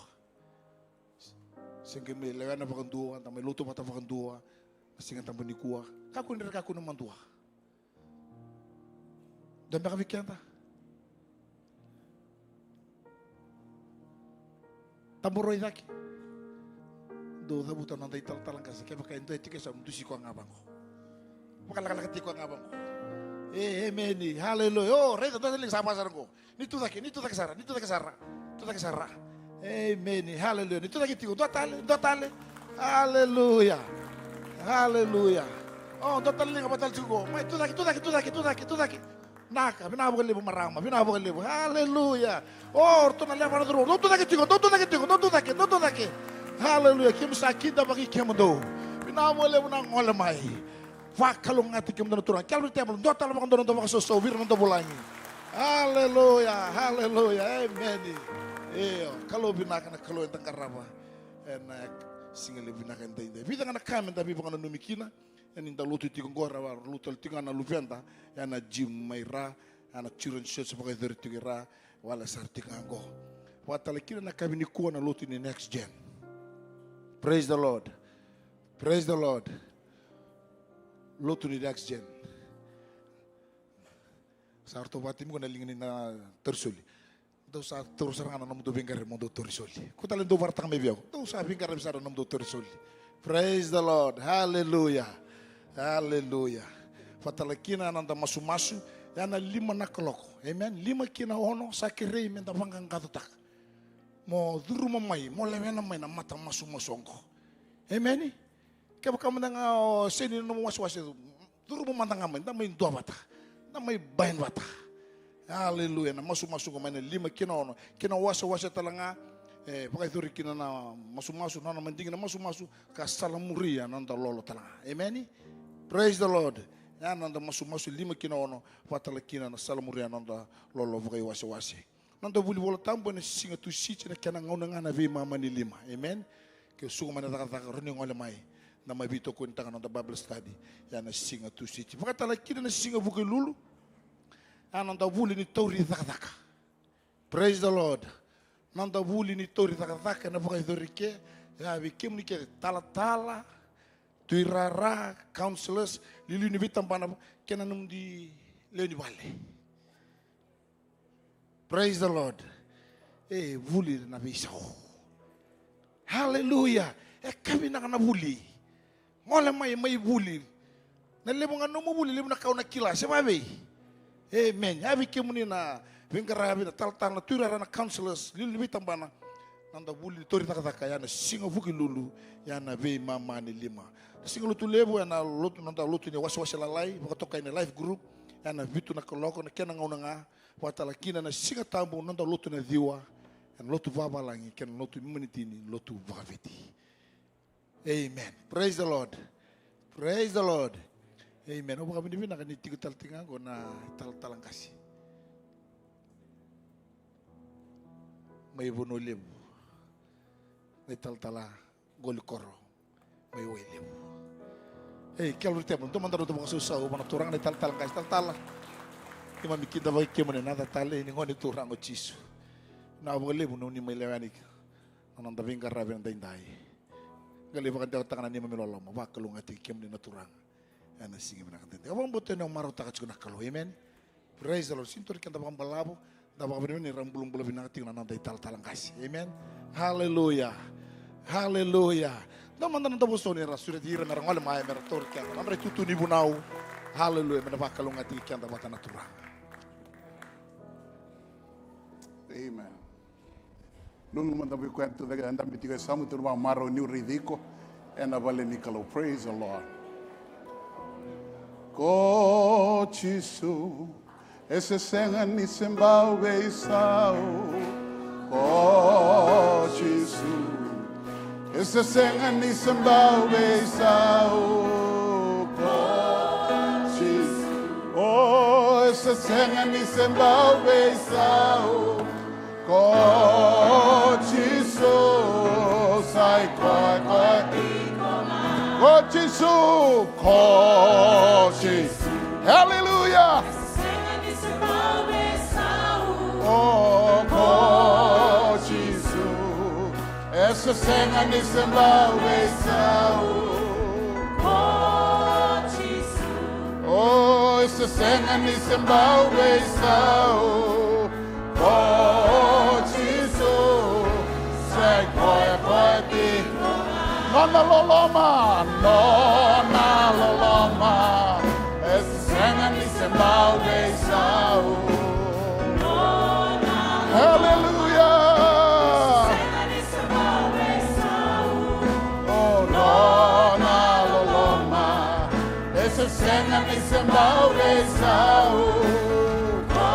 se qai mai lewena vakadua, da mai lotu vata vakadua na Siga Tabu nikua. Kakua ni ra kakua ni madua. Dua beka vei keda. Taboroi cake. Dou cavuta na noda italatala qase, kevaka e dua e tiko e sa dusi koya ga vaqo. Vakalakalaka tiko koya ga vaqo. E, emeni. Haleluya. O, raica, dua tale sa vaka sara qo. Ni tu cake, ni tu cake sara, ni tu cake sara. Tu cake sara. Emeni. Haleluya. Ni tu cake tiko, dua tale, dua tale. Haleluya. Haleluya. O, dua tale liga vata tale tiko qo. Mai, tu cake, tu cake, tu cake, tu cake, tu cake. Naka, vinaka vakalevu marama, vinaka vakalevu. Haleluya. O, ratou na lewa na curu. Dou tu cake tiko, dou tu cake tiko, dou tu cake, dou tu cake. Haleluya. Kemu sa kidavaki kemudou. Vinaka vakalevu na gole mai. Vakalougatataki kemudou na Turaga. Calvary Table, dua tale vakadua na noda vakasausau vei ira na noda vulagi. Haleluya, haleluya, emeni. Io, Kalou vinaka na Kalou eda qarava. Ena siga levu vinaka edaidai. Vica ga na ka meda veivakananumi kina. Ia ni da lotu tiko qo, ra lotu tale tiko ga na luveda, ia na gym mai Ra, ia na children church vakayacori tiko i Ra, wale sara tiko ga qo. Vakatale kina na yakavi nikua na lotu ni Next Gen. Praise the Lord. Praise the Lord. Lotu ni Next Gen. Sa ratou vakatimi qo na liga ni na tauri soli. Dou sa taura sara ga na nomudou veiqaravi mo dou tauri soli. Ko tale dou vakaraitaka mai vei au. Dou sa veiqaravi sara na nomudou tauri soli. Praise the Lord. Hallelujah. Hallelujah. Vakatale kina na noda masumasu. Ia na lima na kaloko. Amen. Lima ki na ono sa kerei meda vaqaqacotaka. Mo curuma mai, mo lewena mai na mata masumasu oqo. Amen. Kevaka mada ga o sega ni nomu wasewase, curuma mada ga mai, da mai duavata, da mai bind vata. Aleluya. Na masumasu qo mai na lima ki na ono, ki na wasewase tale ga, e vakayacori kina na masumasu, na nona madigi na masumasu, ka salamuria na noda lolo tale ga. Emeni. Praise the Lord. Ia na noda masumasu lima ki na ono, vakatale kina na salamuria na noda lolo vakaiwasewase. Noda vuli Vola Tabu ena siga Tusiti, na kena gauna ga na veimama ni lima. Amen. Ke suka mai na cakacaka, rawa ni gole mai. Da mai veitokonitaka na noda Bible study. Ia na siga Tusiti. Vakatale kina na siga Vukelulu. Ia na noda vuli ni tauri cakacaka. Praise the Lord. Noda vuli ni tauri cakacaka ena vakayacori ke. Ia vei kemuni kece talatala, tuirara, counselors, liuliu ni veitabana, kei na nomuni lewe ni vale. Praise the Lord. E vuli na veisau. Hallelujah. E ka vinaka na vuli. Gole mai, mai vuli. Na levu ga nomu vuli, levu na ka o na kila. Se vavei. Amen. Ia vei kemuni na veiqaravi, na talatala, na tuirara, na counselors, liuliu ni veitabana. Na noda vuli ni tauri cakacaka, ia na siga Vukelulu, ia na veimama ni lima. Na siga Lotulevu, ia na lotu, noda lotu ni wasewase lalai, vakatokai na life group, ia na vitu na kaloko, na kena gauna ga, vakatale kina na Siga Tabu, noda lotu na ciwa, ia na lotu vavalagi, kei na lotu ni manitini, lotu vakaviti. Amen. Praise the Lord. Praise the Lord. Amen. Au vakavinavinaka ni tiko tale tiko ga qo na talatala qase. Mai Vanua Levu. Na italatala Qoli Koro. Mai Wailevu. Ei, Calvary Table, dua mada na noda vakasausau vua na turaga na italatala qase, talatala. Keimami kidavaki kemuni ena yaca talei ni Gone Turaga o Jisu. Vinaka vakalevu nomuni mai lewe yani na noda veiqaravi edaidai. Qai lai vakadewataka na neimami loloma, vakalougatataki kemuni na Turaga. Ena siga vinaka edaidai. Au vakabauta ni o marautaka tiko na Kalou. Amen. Praise the Lord. Sega ni dodonu keda vakabalavu, da vakavinavinaka ni ra bulabula vinaka tiko na noda italatala qase. Amen. Hallelujah. Hallelujah. Dua mada na davo so ni ra sureti ira me ra gole mai me ra tauri keda na nodra itutu ni vunau. Haleluya, me na vakalougatataki keda vata na Turaga. Amen. Lulu mada vei koya tu cake, dabe tiko e yasamu, tu na vakamarau niu raici iko ena vale ni Kalou. Praise the Lord. Ko Jisu, e se sega ni se bau veisau. Ko Jisu, e se sega ni se bau veisau. Ko Jisu, o, e se sega ni se bau veisau. Ko Jisu, sa i koya, koya. Ko Jisu, ko Jisu. Haleluya. O, ko Jisu, e se sega ni se bau veisau. O, e se sega ni se bau veisau. Ko Jisu, sa i koya, koya tiko. Nona loloma, nona loloma, e se sega ni se bau veisau. Haleluya. O nona loloma, e se sega ni se bau veisau. Ko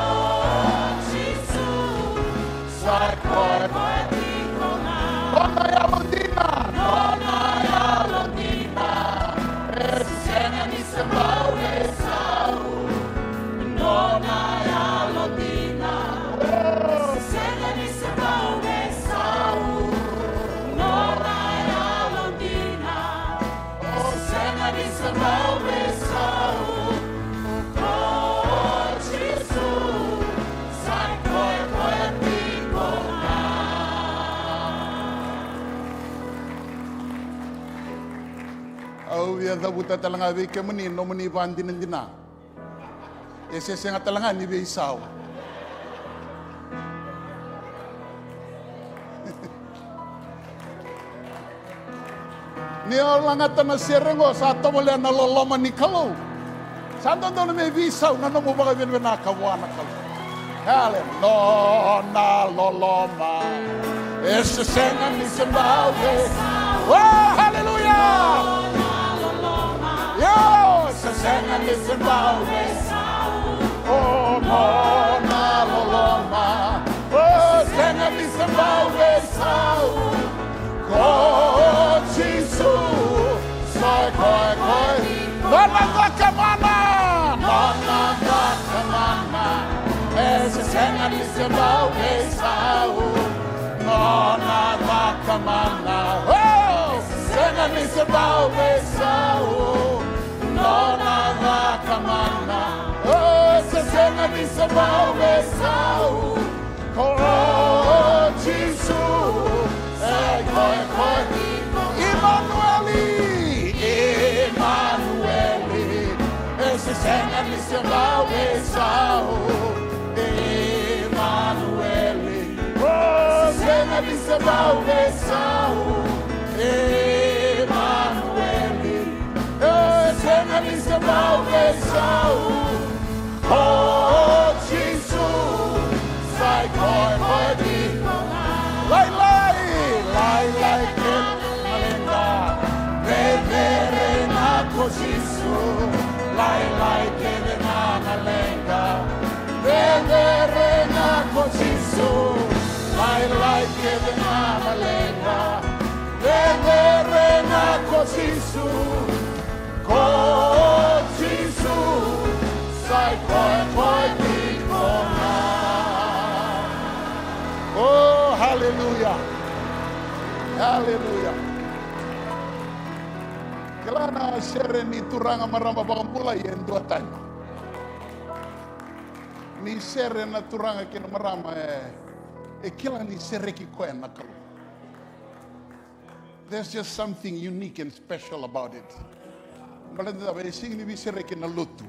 Jisu, sa i koya, koya tiko ga. Nona yalodina, nona yalodina, e se sega ni se bau veisau. Nona yalodina, e se sega ni se bau veisau. Nona yalodina, e se sega ni se bau veisau. Ko Jisu, sa i koya, koya tiko ga. Au via cavuta tale ga vei kemuni nomuni vakadinadina. E se sega tale ga ni veisau. Ni o lagata na sere oqo, sa tovolea na loloma ni Kalou. Sa dodonu me veisau na nomu vakavinavinaka vua na Kalou. Hale, nona loloma, e se sega ni se bau veisau. Oh, haleluya. Io, e se sega ni se bau veisau. O nona loloma, o, e sega ni se bau veisau. Ko Jisu, sa i koya, koya. Nona cakamana, nona cakamana, e se sega ni se bau veisau. Nona cakamana, o, e se sega ni se bau veisau. Nona cakamana, o, e se sega ni se bau veisau. Ko Jisu, e koya, koya. Imanueli, Imanueli, e se sega ni se bau veisau. Imanueli, o, e se sega ni se bau veisau. Imanueli, e se sega ni se bau veisau. Ko Jisu, sa i koya, koya tiko ga. Lailai, lailai kece na leqa, cecere ga ko Jisu. Lailai kece ga na leqa, cecere ga ko Jisu. Lailai kece ga na leqa, cecere ga ko Jisu. Ko Jisu, sa i koya, koya tiko ga. Oh, haleluya. Haleluya. Kila na sere ni turaga, marama vakabulai e duatani. Ni sere na turaga kei na marama, e, e kila ni sereki koya na Kalou. There's just something unique and special about it. Baleta na cava? E sega ni veisereki na lotu.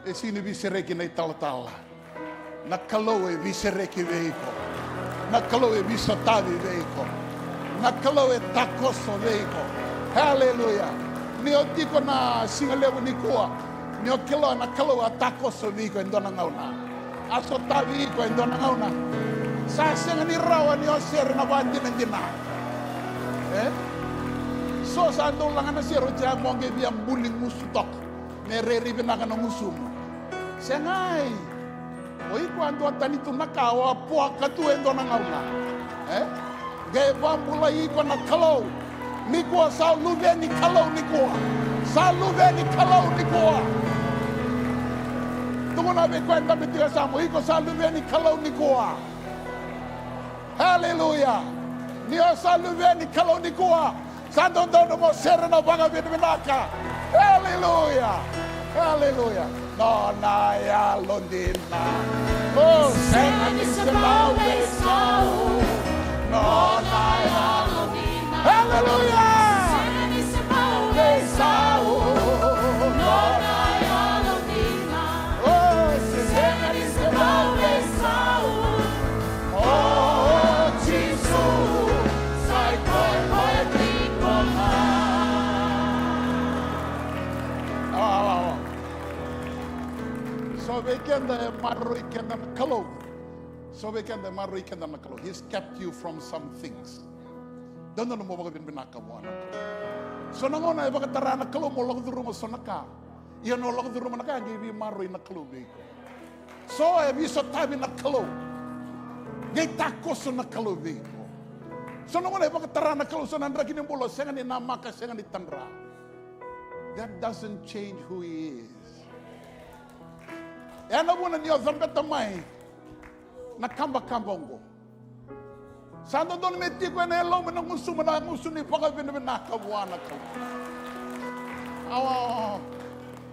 E sega ni veisereki na italatala. Na Kalou e veisereki vei iko. Na Kalou e veisotavi vei iko. Na Kalou e takoso vei iko. Haleluya. Ni o tiko na siga levu nikua, ni o kila na Kalou a takoso vei iko e dua na gauna. A sotavi iko e dua na gauna. Sa sega ni rawa ni o sere na vakadinadina. E? So sa dau laga na sere oti, a mo qai via buli gusu toka me rairai vinaka na gusumu. Segai. O iko a duatani tu na ka o a puaka tu e dua na gauna. E? Qai vakabulai iko na Kalou. Nikua sa luve ni Kalou nikua. Sa luve ni Kalou nikua. Tukuna vei koya e dabe tiko e yasamu, iko sa luve ni Kalou nikua. Haleluya. Ni o sa luve ni Kalou nikua, sa dodonu mo sere na vakavinavinaka. Haleluya. Haleluya. Nona yalodina. O sega ni se bau veisau. Nona yalodina. Haleluya. Sega ni se bau veisau. Nona yalodina. O sega ni se bau veisau. O Jisu, sa i koya, koya tiko ga. Awa, awa, awa. So vei keda e maroroi keda na Kalou. So vei keda e maroroi keda na Kalou. He's kept you from some things. Dodonu mo vakavinavinaka vua na Kalou. So na gauna e vakatara na Kalou mo lako curuma so na ka. Ia na lako curuma na ka, qai veimaroroi na Kalou vei iko. So e veisotavi na Kalou. Qai takoso na Kalou vei iko. So na gauna e vakatara na Kalou so na draki ni bula, sega ni namaka, sega ni tadra. That doesn't change who he is. E na vuna ni o cabeta mai na kabakaba oqo. Sa dodonu me tiko ena yalomu na gusumu, na gusu ni vakavinavinaka vua na Kalou. Awa.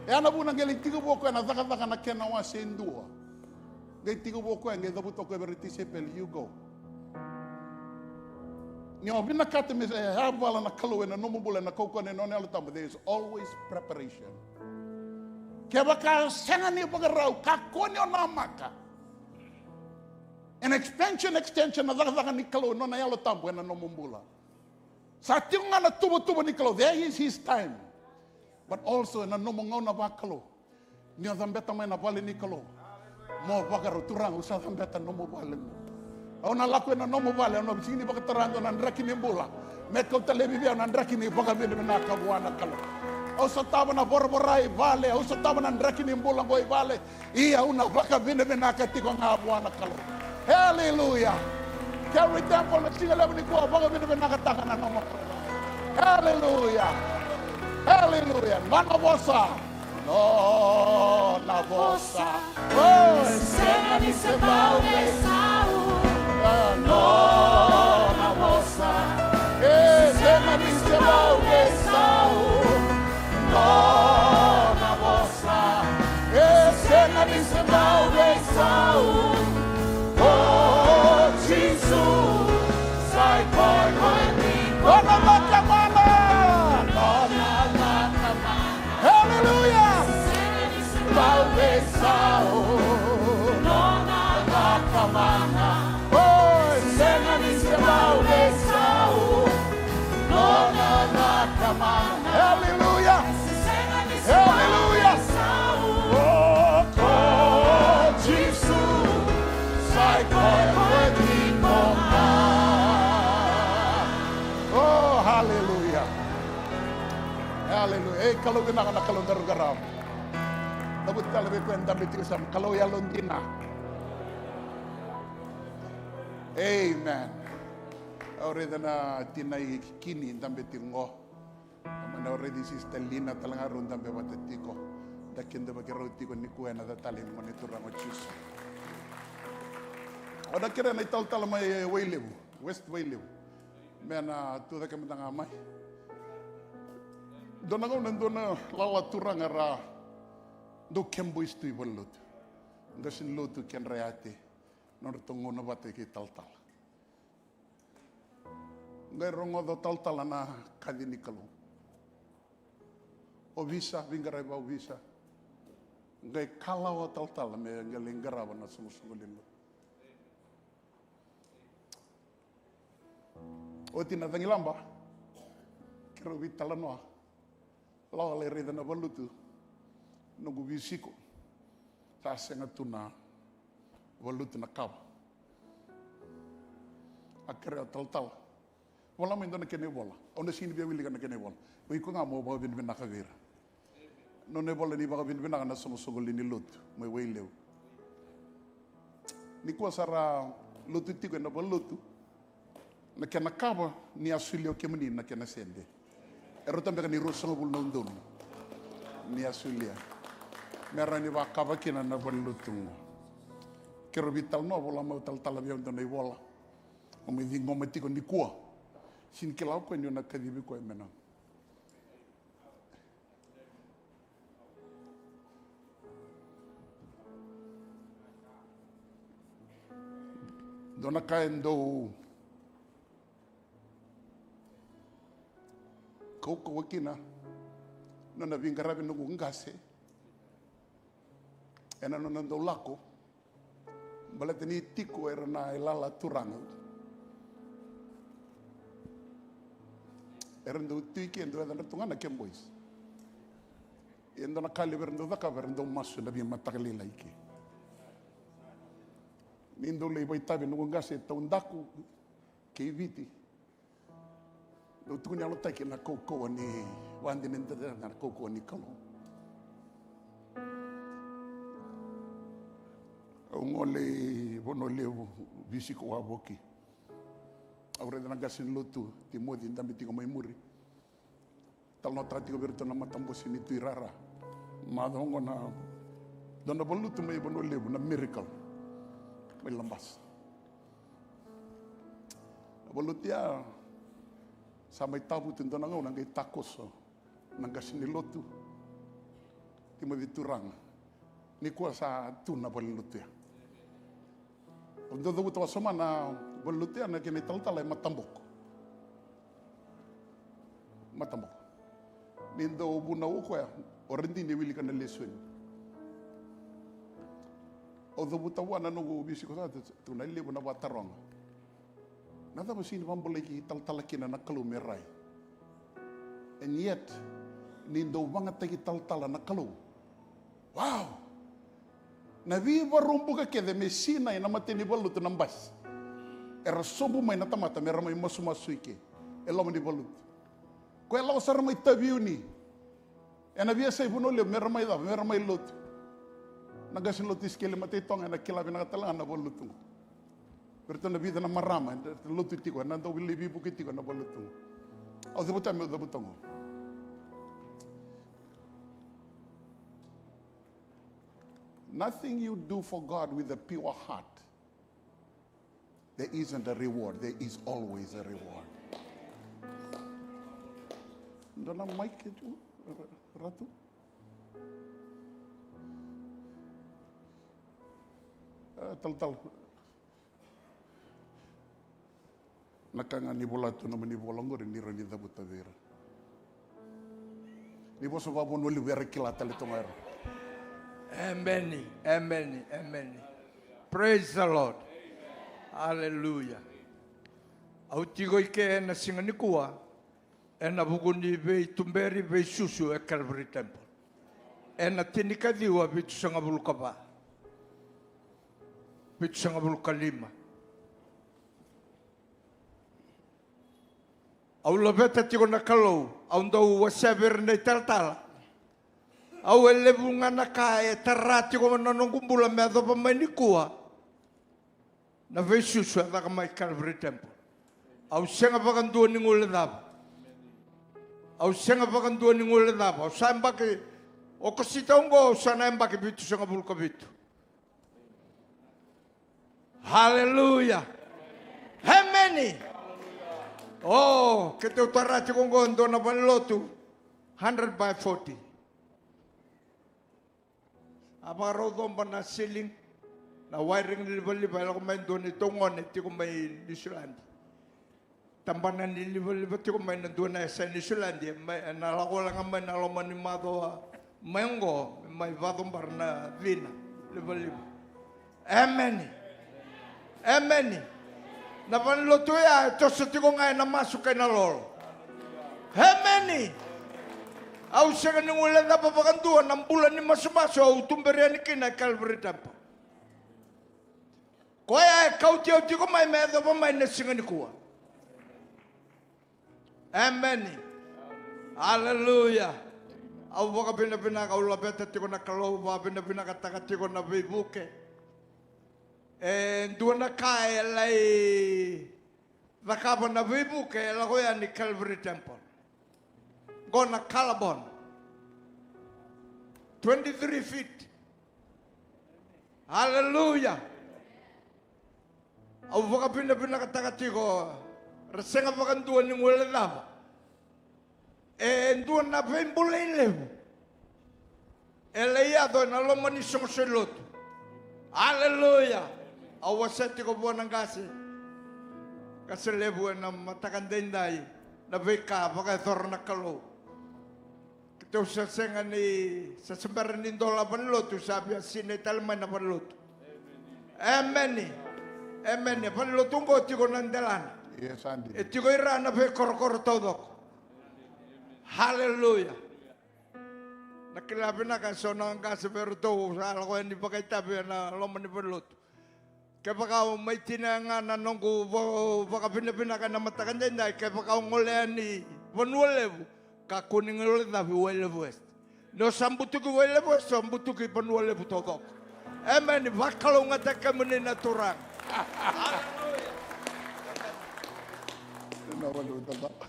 E na vuna qai lai tekivu o koya na Cakacaka na kena wase e dua. Qai tekivu o koya, qai cavuta o koya vei ira na tisaipeli, you go. Ni o vinakata me yavala na Kalou ena nomu bula, ena kaukauwa ni nona Yalo Tabu, there is always preparation. Kevaka o sega ni vakarau, kakua ni o namaka. An expansion, extension na cakacaka ni Kalou, nona Yalo Tabu ena nomu bula. Sa tiko ga na tuvatuva ni Kalou, there is his time. But also ena nomu gauna vakalou, ni o cabeta mai na vale ni Kalou, mo vakarau, Turaga, au sa cabeta nomu vale. Au na lako ena nomu vale, au na sega ni vakatara dua na draki ni bula me kauta laivi vei au na draki ni vakavinavinaka vua na Kalou. Au sotava na voravora i vale, au sotava na draki ni bula qo i vale, ia au na vakavinavinaka tiko ga vua na Kalou. Haleluya. Calvary Temple, na siga levu nikua, vakavinavinakataka na nomu Kalou. Haleluya. Haleluya. Nona vosa. Nona vosa. O, sega ni se bau veisau. Nona vosa. E, sega ni se bau veisau. Nona vosa. E sega ni se bau veisau. O Jisu, sa i koya ko e tiko. Nona caka mana. Nona caka mana. Haleluya. Sega ni se bau veisau. Nona caka mana. Oi, sega ni se bau veisau. Nona caka mana. Haleluya. Haleluya. O ko Jisu, sa i koya ko e tiko ga. O, haleluya. Haleluya. Ei, Kalou vinaka na Kalou daru qarava. Cavuti tale vei koya e dabe tiko e yasamu, Kalou yalodina. Amen. Au raica na tinai Kini dabe tiko qo. Au mani raici Sister Lina tale ga rau dabe vata tiko. Da kidavaki rau tiko nikua ena yaca talei ni Gone Turaga o Jisu. Au na kerea na italatala mai Wailevu, West Wailevu, me na tu cake mada ga mai. Dua na gauna dua na lala turaga ra dau kebois tu i valenilotu. Qase ni lotu, kedra yate, nodratou gauna vata kei talatala. Qai rogoca o talatala na kaci ni Kalou. Ovisa, veiqaravi vakaovisa. Qai kalawa o talatala me qai lai qarava na soqosoqo levu. Oti na cagilaba, keirau veitalanoa. Lako lai raica na valutu, noqu visiko. Sa sega tu na valutu na kava. A kerea talatala. Vola mai dua na kena ivola. Au na sini via wilika na kena ivola. O iko ga mo vakavinavinaka vei ira. Nona ivola ni vakavinavinaka na soqosoqo lewe ni lotu mai Wailevu. Nikua sa ra lotu tiko ena valotu. Na kena kava ni a solia o kemuni na kena sede. E rauta beka ni ruasagavulu na udolu ni a solia. Me rawa ni vakava kina na valotu. Keirau veitalanoa, vola mai o talatala vei au dua na ivola. Au mai ciqoma tiko nikua. Sini kila o koya niu na kacivi koya me na dua na ka e dau kaukauwa kina nona veiqaravi noqu qase ena nona dau lako. Baleta ni tiko era na ilala turaga. Era dau tu i ke, dau yaca na turaga na Cowboys. E dua na ka levu era dau cakava, era dau masu na veimataka lailai i ke. Ni dau lai vakaitavi noqu qase taudaku kei Viti. Dau tukuni yalotaki na kaukauwa ni vakadinadina, na kaukauwa ni Kalou. Au gole i Vanua Levu, visiko wavoki. Au raica na qase ni lotu, Timoci, dabe tiko mai muri. Talanoataka tiko vei iratou na matabose ni Tui Rara. Macawa oqo na dua na valutu mai Vanua Levu, na Miracle mai Labasa. Na valutu ya sa mai tavutu dua na gauna, qai takoso na qase ni lotu, Timoci Turaga. Nikua sa tu na valenilotu ya. Au dau cavuta wasoma na valenilotu ya, na kena italatala e mataboko. Mataboko. Ni dau vunau o koya, o Radini e wilika na lesoni. Au cavuta vua na noqu visiko, sa tu na levu na vakataroga. Na cava sini vakabulai talatala kina na Kalou me rai? And yet, ni dau vagataki talatala na Kalou. Wow! Na veivarubuka kece me sinai na mata ni valutu na basi. Era sobu mai na tamata me ra mai masumasu i ke e loma ni valutu. Koya lako sara mai taviuni. Ena veiyasai Vanua Levu me ra mai cava, me ra mai lotu. Na qase ni lotu Isikeli Mataitoga ena kila vinaka tale ga na valutu qo. Vei iratou na vica na marama, ena lotu tiko, ena dau lai veivuke tiko ena valutu. Au cavuta me au cavuta qo. Nothing you do for God with a pure heart, there isn't a reward. There is always a reward. Dua na mic e tu, Ratu. E, talatala. Na ka ga ni vola tu na nomuni vola qori ni rawa ni cavuta vei ira. Ni vosa vakavanua levu era kila tale toka era. Emeni, emeni, emeni. Praise the Lord. Hallelujah. Au tiko i ke ena siga nikua ena vuku ni veituberi, veisusu e Calvary Temple. Ena tinikaciwa vitusagavulu ka va. Vitusagavulu ka lima. Au laveta tiko na Kalou, au dau wasea vei ira na italatala. Au e levu ga na ka e tara tiko na noqu bula me yacova mai nikua. Na veisusu e caka mai Calvary Temple. Au sega vakadua ni guilecava. Au sega vakadua ni guilecava. Au sa yabaki, Okosita oqo, au sa na yabaki vitusagavulu ka vitu. Haleluya. Emeni. O, keitou tara tiko oqo e dua na valenilotu, hundred by forty. A vakarau coba na ceiling, na wiring ni livaliva e lako mai dua neitou gone tiko mai Niusiladi. Tabana ni livaliva tiko mai na dua na yasa e Niusiladi, e mai, ena lako wale ga mai na loma ni macawa mai oqo, me mai vakacobara na cina livaliva. Emeni. Emeni. Na valenilotu oya e toso tiko ga ena masu kei na lolo. Emeni. Au sega ni guilecava vakadua na bula ni masumasu au tuberi yani kina e Calvary Temple. Koya e kauti au tiko mai me yacova mai na siga nikua. Emeni. Aleluya. Au vakavinavinaka, au laveta tiko na Kalou, vakavinavinakataka tiko na veivuke. E dua na ka e lai cakava na veivuke e lako yani Calvary Temple. Qo na kalabon. Twenty-three feet. Aleluya. Au vakavinavinakataka tiko, ra sega vakadua ni guilecava. E dua na veibulai levu e lai yaco ena loma ni soqosoqo lotu. Aleluya. Au wasea tiko vua na qase, qase levu ena mataka daidai, na veika vakayacora na Kalou. Keitou sa sega ni, sa sebera ni dola valenilotu, sa via sinai tale mai na valenilotu. Emeni. Emeni. Valenilotu oqo tiko na delana. Yes, Andy. E tiko i ra na veikorokoro taucoko. Haleluya. Na kila vinaka eso na qase vei ratou sa lako yani vakaitavi ena loma ni valenilotu. Kevaka au mai tinia ga na noqu va-, vakavinavinaka ena mataka daidai, kevaka au gole yani Vanua Levu, kakua ni gole cavi Wailevu West. Ni o sa butuki Wailevu West, o butuki Vanua Levu taucoko. Emeni. Vakalougatataki kemuni na Turaga. Aleluya. Ena Vanua Levu taucoko.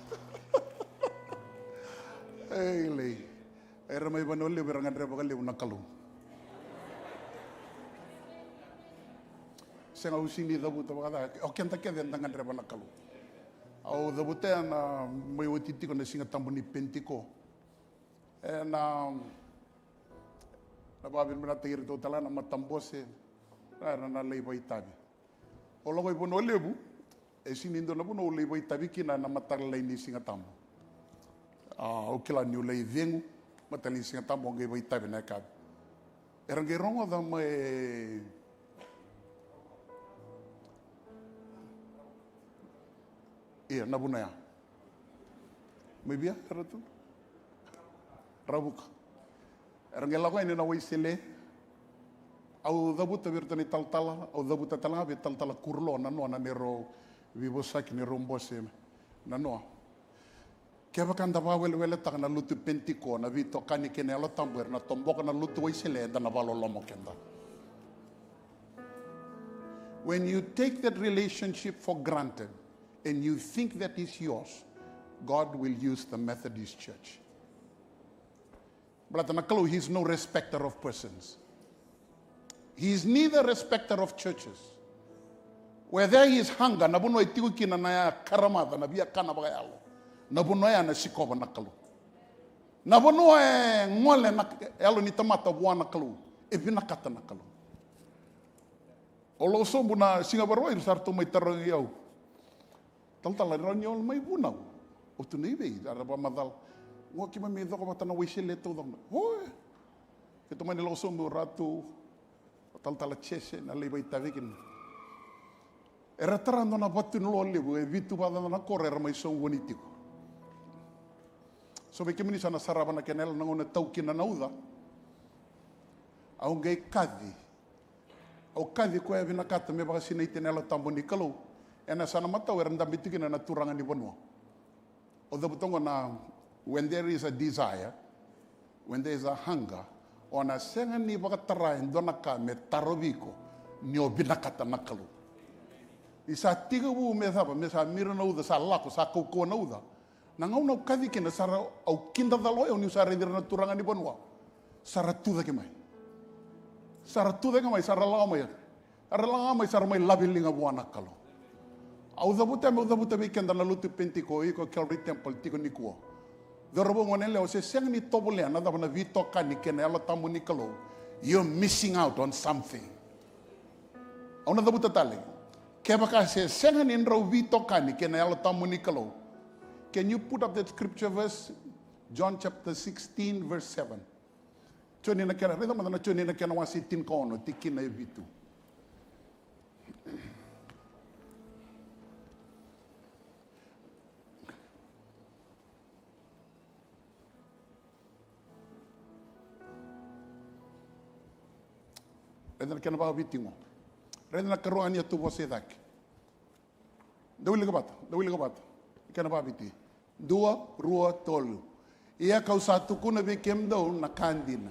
Ei, lei. Era mai Vanua Levu era gadreva vakalevu na Kalou. Sega, au sega ni cavuta vakaca, o keda kece eda gadreva na Kalou. Au cavuta ya na mai oti tiko na Siga Tabu ni Penitiko. E na, na vakavinavinakataki iratou tale ga na matabose, era na lai vakaitavi. Au lako i Vanua Levu, e sega ni dua na vanua au lai vakaitavi kina na mataka lailai ni Siga Tabu. A, au kila niu lai cegu mataka lailai ni Siga Tabu, au qai vakaitavi na yakavi. Era qai rogoca mai, ia, na vanua ya. Mai via, era tu? Ravuka. Era qai lako yani na Waisele. Au cavuta vei iratou na italatala, au cavuta tale ga vei talatala Kurulo, nanoa, na neirau veivosaki, neirau bose, nanoa. Kevaka da vakaweleweletaka na lotu Penitiko, na veitokani kei na Yalo Tabu, era na toboka na lotu Waisele, eda na vakaloloma o keda. When you take that relationship for granted and you think that is yours, God will use the Methodist Church. Baleta na Kalou, he is no respecter of persons. He is neither respecter of churches. Where there is hunger, na vanua e tiko kina na ya karamaca, na via kana vakayalo, na vanua ya na sikova na Kalou. Na vanua e gole na yalo ni tamata vua na Kalou, e vinakata na Kalou. Au lako sobu na Siga Vakarauwai, sa ratou mai tarogi au. Talatala, e rawa ni o mai vunau? Au tu na i vei? Era vakamacala. Qo keimami coko vata na Waisele taucoko. Oe. Keitou mani lako sobu, o ratu, o talatala Jese, na lai vakaitavi kina. Era tara dua na vatu ni loa levu, e vitu vakacaca na koro, era mai soqoni tiko. So vei kemuni sa na sarava na kena yalo, na gauna e tau kina na uca, au qai kaci. Au kaci koya e vinakata me vakasinaiti ena Yalo Tabu ni Kalou. Ena yasana matau era dabe tiko kina na turaga ni vanua. Au cavuta oqo na, when there is a desire, when there is a hunger, o na sega ni vakatara e dua na ka me tarovi iko ni o vinakata na Kalou. Ni sa tekivu me cava, me sa mira na uca, sa lako, sa kaukauwa na uca. Na gauna au kaci kina, sa ra, au kidacala o yau niu sa raici ira na turaga ni vanua. Sa ra tucake mai. Sa ra tucake mai, sa ra lako mai. Era lako mai, sa ra mai lavi liga vua na Kalou. Au cavuta, meu cavuta vei keda na lotu Penitiko, iko Calvary Temple tiko nikua. Cauravou, goneyalewa, o se sega ni tovolea na cava, na veitokani kei na Yalo Tabu ni Kalou, you're missing out on something. Au na cavuta tale. Kevaka se sega ni drau veitokani kei na Yalo Tabu ni Kalou. Can you put up that scripture verse? John chapter sixteen, verse seven. Joni na kena, raica mada na Joni na kena wase tinikaono, tikina e vitu. Raica na kena vakaviti qo. Raica na karua ga ni a tu vosa i cake. Dau wilika vata, dau wilika vata. Kena vakaviti. Dua, rua, tolu. Ia kau sa tukuna vei kemudou na ka dina.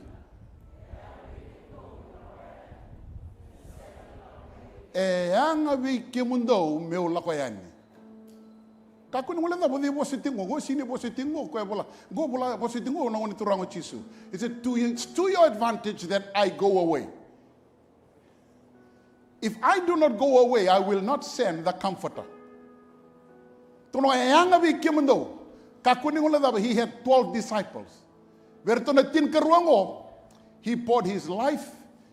E yaga vei kemudou meu lako yani. Kakua ni guilecava o cei vosa tiko qo, qo sega ni vosa tiko qo, koya vola, qo vola vosa tiko qo na Gone Turaga o Jisu. He said, to, it's to your advantage that I go away. If I do not go away, I will not send the comforter. Tukuna e yaga vei kemudou. Kakua ni guilecava, he had twelve disciples. Vei iratou na tinikarua qo, he poured his life,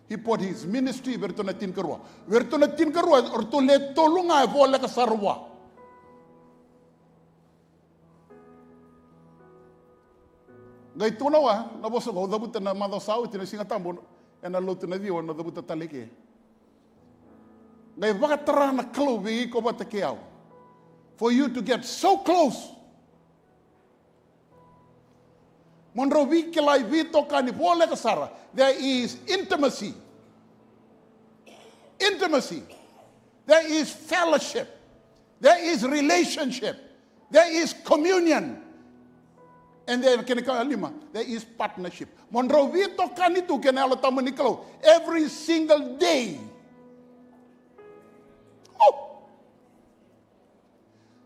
he poured his ministry, vei iratou na tinikarua. Vei iratou na tinikarua, o ratou le tolu ga e voleka sara vua. Qai tukuna vua na vosa qo, au cavuta na macawa sa oti na Siga Tabu, ena lotu na ciwa, na cavuta tale ke. Qai vakatara na Kalou vei iko vata kei au. For you to get so close. Mo drau veikilai, veitokani voleka sara. There is intimacy. Intimacy. There is fellowship. There is relationship. There is communion. And then, kena ikalima, there is partnership. Mo drau veitokani tu kei na Yalo Tabu ni Kalou every single day. Oh!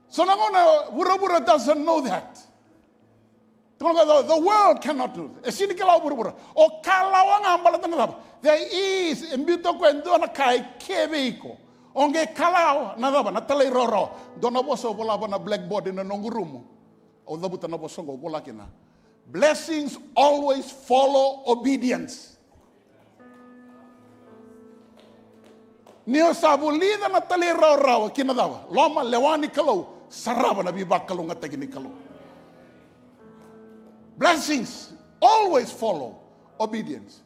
So na gauna vuravura doesn't know that. Tukuna, the, the world cannot do. E sega ni kila o vuravura. O kalawa ga baleta na cava? There is, e biuta o koya e dua na ka e ke vei iko. O qai kalawa na cava? Na talairawarawa. Dua na vosa au vola vua na blackboard ena noqu rumu. Au cavuta na vosa qo, au vola kina. Blessings always follow obedience. Ni o sa vulica na talairawarawa ki na cava? Loma, lewa ni Kalou, sarava na veivakalougatataki ni Kalou. Blessings always follow obedience.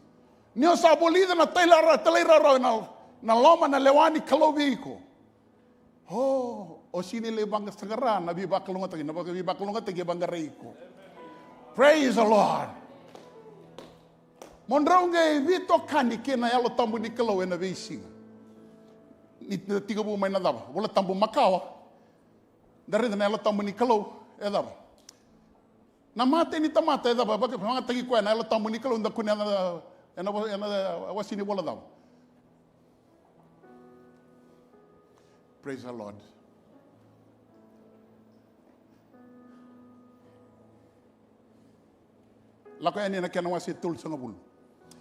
Ni o sa vulica na talairawarawa, talairawarawa na, na loma, na lewa ni Kalou vei iko. O, o sega ni lai vaqara na veivakalougatataki, na veivakalougatataki e vaqarai iko. Praise the Lord. Mo drau qai veitokani kei na Yalo Tabu ni Kalou ena veisiga. Ni da tekivu mai na cava? Vola Tabu makawa. Da raica na Yalo Tabu ni Kalou e cava? Na matai ni tamata e cava? Vaka, vakayagataki koya na Yalo Tabu ni Kalou, da kunea ena, ena, ena wase ni Vola cava? Praise the Lord. Lako yani ena kena wase tolusagavulu.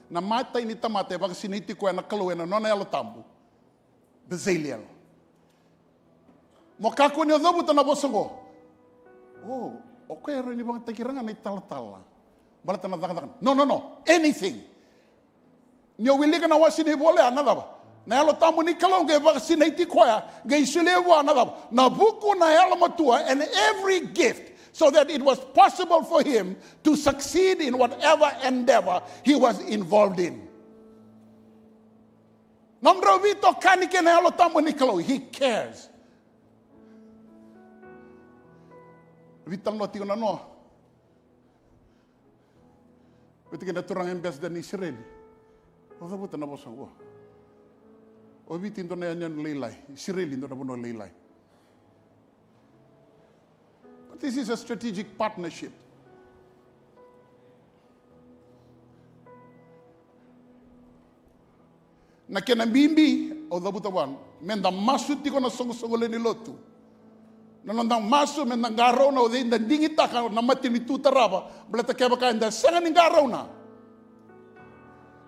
Na matai ni tamata e vakasinaiti koya na Kalou ena nona Yalo Tabu. Bezalel. Mo kakua ni o cavuta na vosa oqo. O, o koya e rawa ni vakayagataki ira ga na italatala. Baleta na cakacaka. No, no, no. Anything. Ni o wilika na wase ni Vola ya na cava? Na Yalo Tabu ni Kalou qai vakasinaiti koya, qai solia vua na cava? Na vuku, na yalomatua, and every gift, so that it was possible for him to succeed in whatever endeavor he was involved in. Nomudrau veitokani kei na Yalo Tabu ni Kalou, he cares. Veitalanoa tiko na noa. Vei tiko na turaga ambassador ni Isireli. O cavuta na vosa oqo. O Viti dua na yanuyanu lailai, Isireli dua na vanua lailai. But this is a strategic partnership. Na kena bibi, au cavuta vua, meda masu tiko na soqosoqo lewe ni lotu. Na noda masu, meda qarauna o cei da digitaka na matanitu tarava, baleta kevaka eda sega ni qarauna,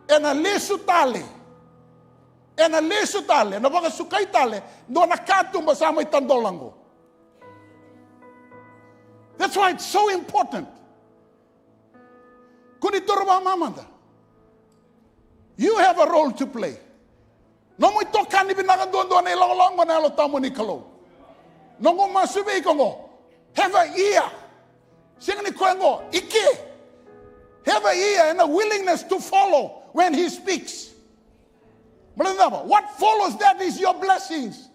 ena lesu tale, ena lesu tale, ena vakasukai tale dua na katuba sa mai tadola oqo. That's why it's so important. Kua ni toro vakamamada. You have a role to play. Nomu itokani vinaka duadua na ilakolako na Yalo Tabu ni Kalou. Noqu masu vei iko oqo. Have a ear. Sega ni koya oqo, i ke. Have a ear and a willingness to follow when he speaks. Baleta na cava? What follows that is your blessings.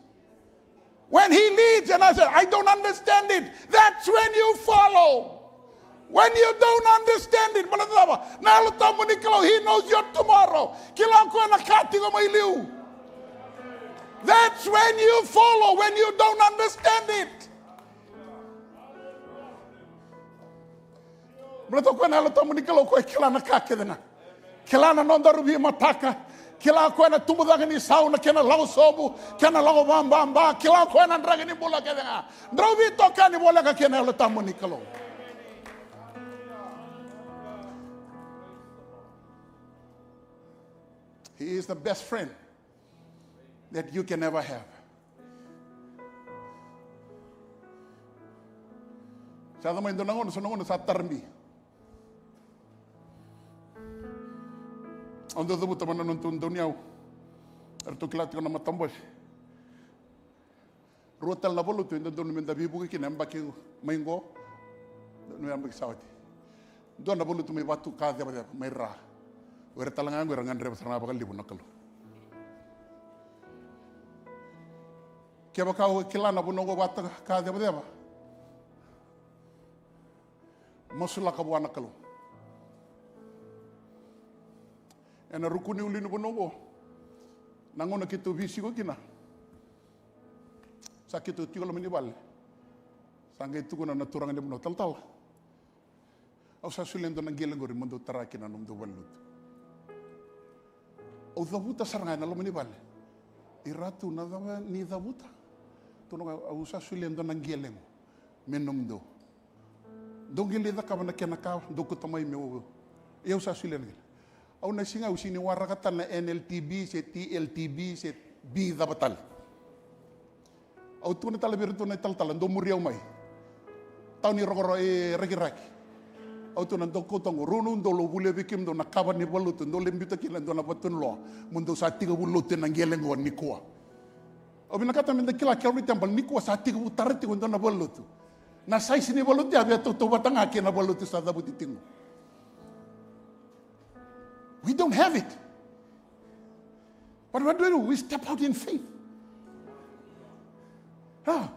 When he leads and I said, "I don't understand it," that's when you follow. When you don't understand it, baleta na cava? Na Yalo Tabu ni Kalou, he knows your tomorrow. Kila o koya na ka tiko mai liu. That's when you follow, when you don't understand it. Baleta o koya na Yalo Tabu ni Kalou, o koya e kila na ka kece ga. Kila na nodaru veimataka. Kila o koya na tubu cake ni sau, na kena lako sobu, kena lako vababa. Kila o koya na draki ni bula kece ga. Drau veitokani voleka kei na Yalo Tabu ni Kalou. He is the best friend that you can ever have. Sa yaco mai dua na gauna, so na gauna sa tarabi. Au dau cavuta vua na nodatou dauniyau. Eratou kila tiko na matabose. Rua tale na valenilotu e dodonu meda veivuke kina yabaki mai qo, dodonu yabaki sa oti. Dua na valenilotu mai Vatu Kacevaceva, mai Ra. O ira tale ga qo era gadreva sara ga vakalevu na Kalou. Kevaka o kila na vanua qo Vatu Kacevaceva, masulaka vua na Kalou. Ena ruku ni ulunivanua qo, na gauna keitou veisiko kina, sa keitou tiko loma ni vale. Sa qai tukuna na turaga ni vanua, talatala, au sa solia e dua na qele qori mo dou tara kina na nomudou valenilotu. Au cavuta sara ga ena loma ni vale. I Ratu, na cava ni cavuta? Tukuna o koya, au sa solia e dua na qele qo me nomudou. Dou qai lai cakava na kena ka, dou kauta mai meu, ia au sa solia na qele. Au na siga au sega ni waraka tale na N L T B se T L T B se B cava tale. Au tukuna tale vei iratou na italatala, dou muri au mai. Tauni rokoro e Rakiraki. Au tukuna, dou kauta qo, rua na udolu au volia vei kemudou na kava ni valenilotu, dou lai biuta kina e dua na vatuloa, mo dou sa tekivu lotu ena qele qo nikua. Au vinakata meda kila Calvary Temple nikua sa tekivu tara tiko e dua na valenilotu. Na size ni valenilotu ya e tautauvata ga kei na valenilotu sa cavuti tiko. We don't have it. But what do we do? We step out in faith. Ah,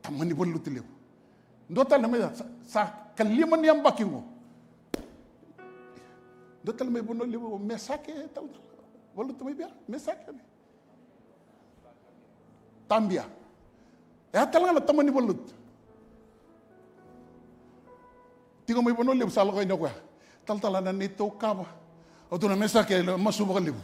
tamani valenilotu levu. Dua tale mai sa, sa kalima ni yabaki qo. Dua tale mai Vanua Levu, Mesake, talatala. Valenilotu mai vei? Mesake. Tabia. E a tale ga na tamani valenilotu. Tiko mai Vanua Levu, sa lako yani o koya. Talatala, na neitou kava. Au tukuna, Mesake, masu vakalevu.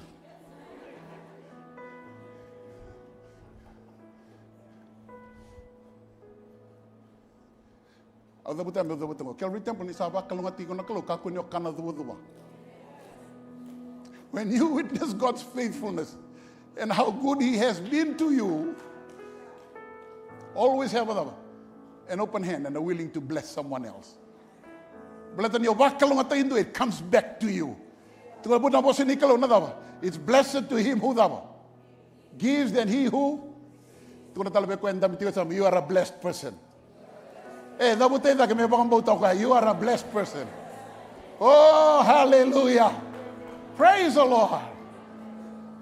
Au cavuta, meu cavuta qo. Calvary Temple, ni sa vakalougatataki iko na Kalou, kakua ni o kana cuvacuva. When you witness God's faithfulness and how good He has been to you, always have a cava? An open hand and a willing to bless someone else. Baleta ni o vakalougatataki e dua, it comes back to you. Tukuna vua na vosa ni Kalou na cava? It's blessed to him who cava? Gives than he who. Tukuna tale vei koya e dabe tiko e yasamu, you are a blessed person. E, cavuta i cake me vakabauta o koya, you are a blessed person. Oh, hallelujah. Praise the Lord.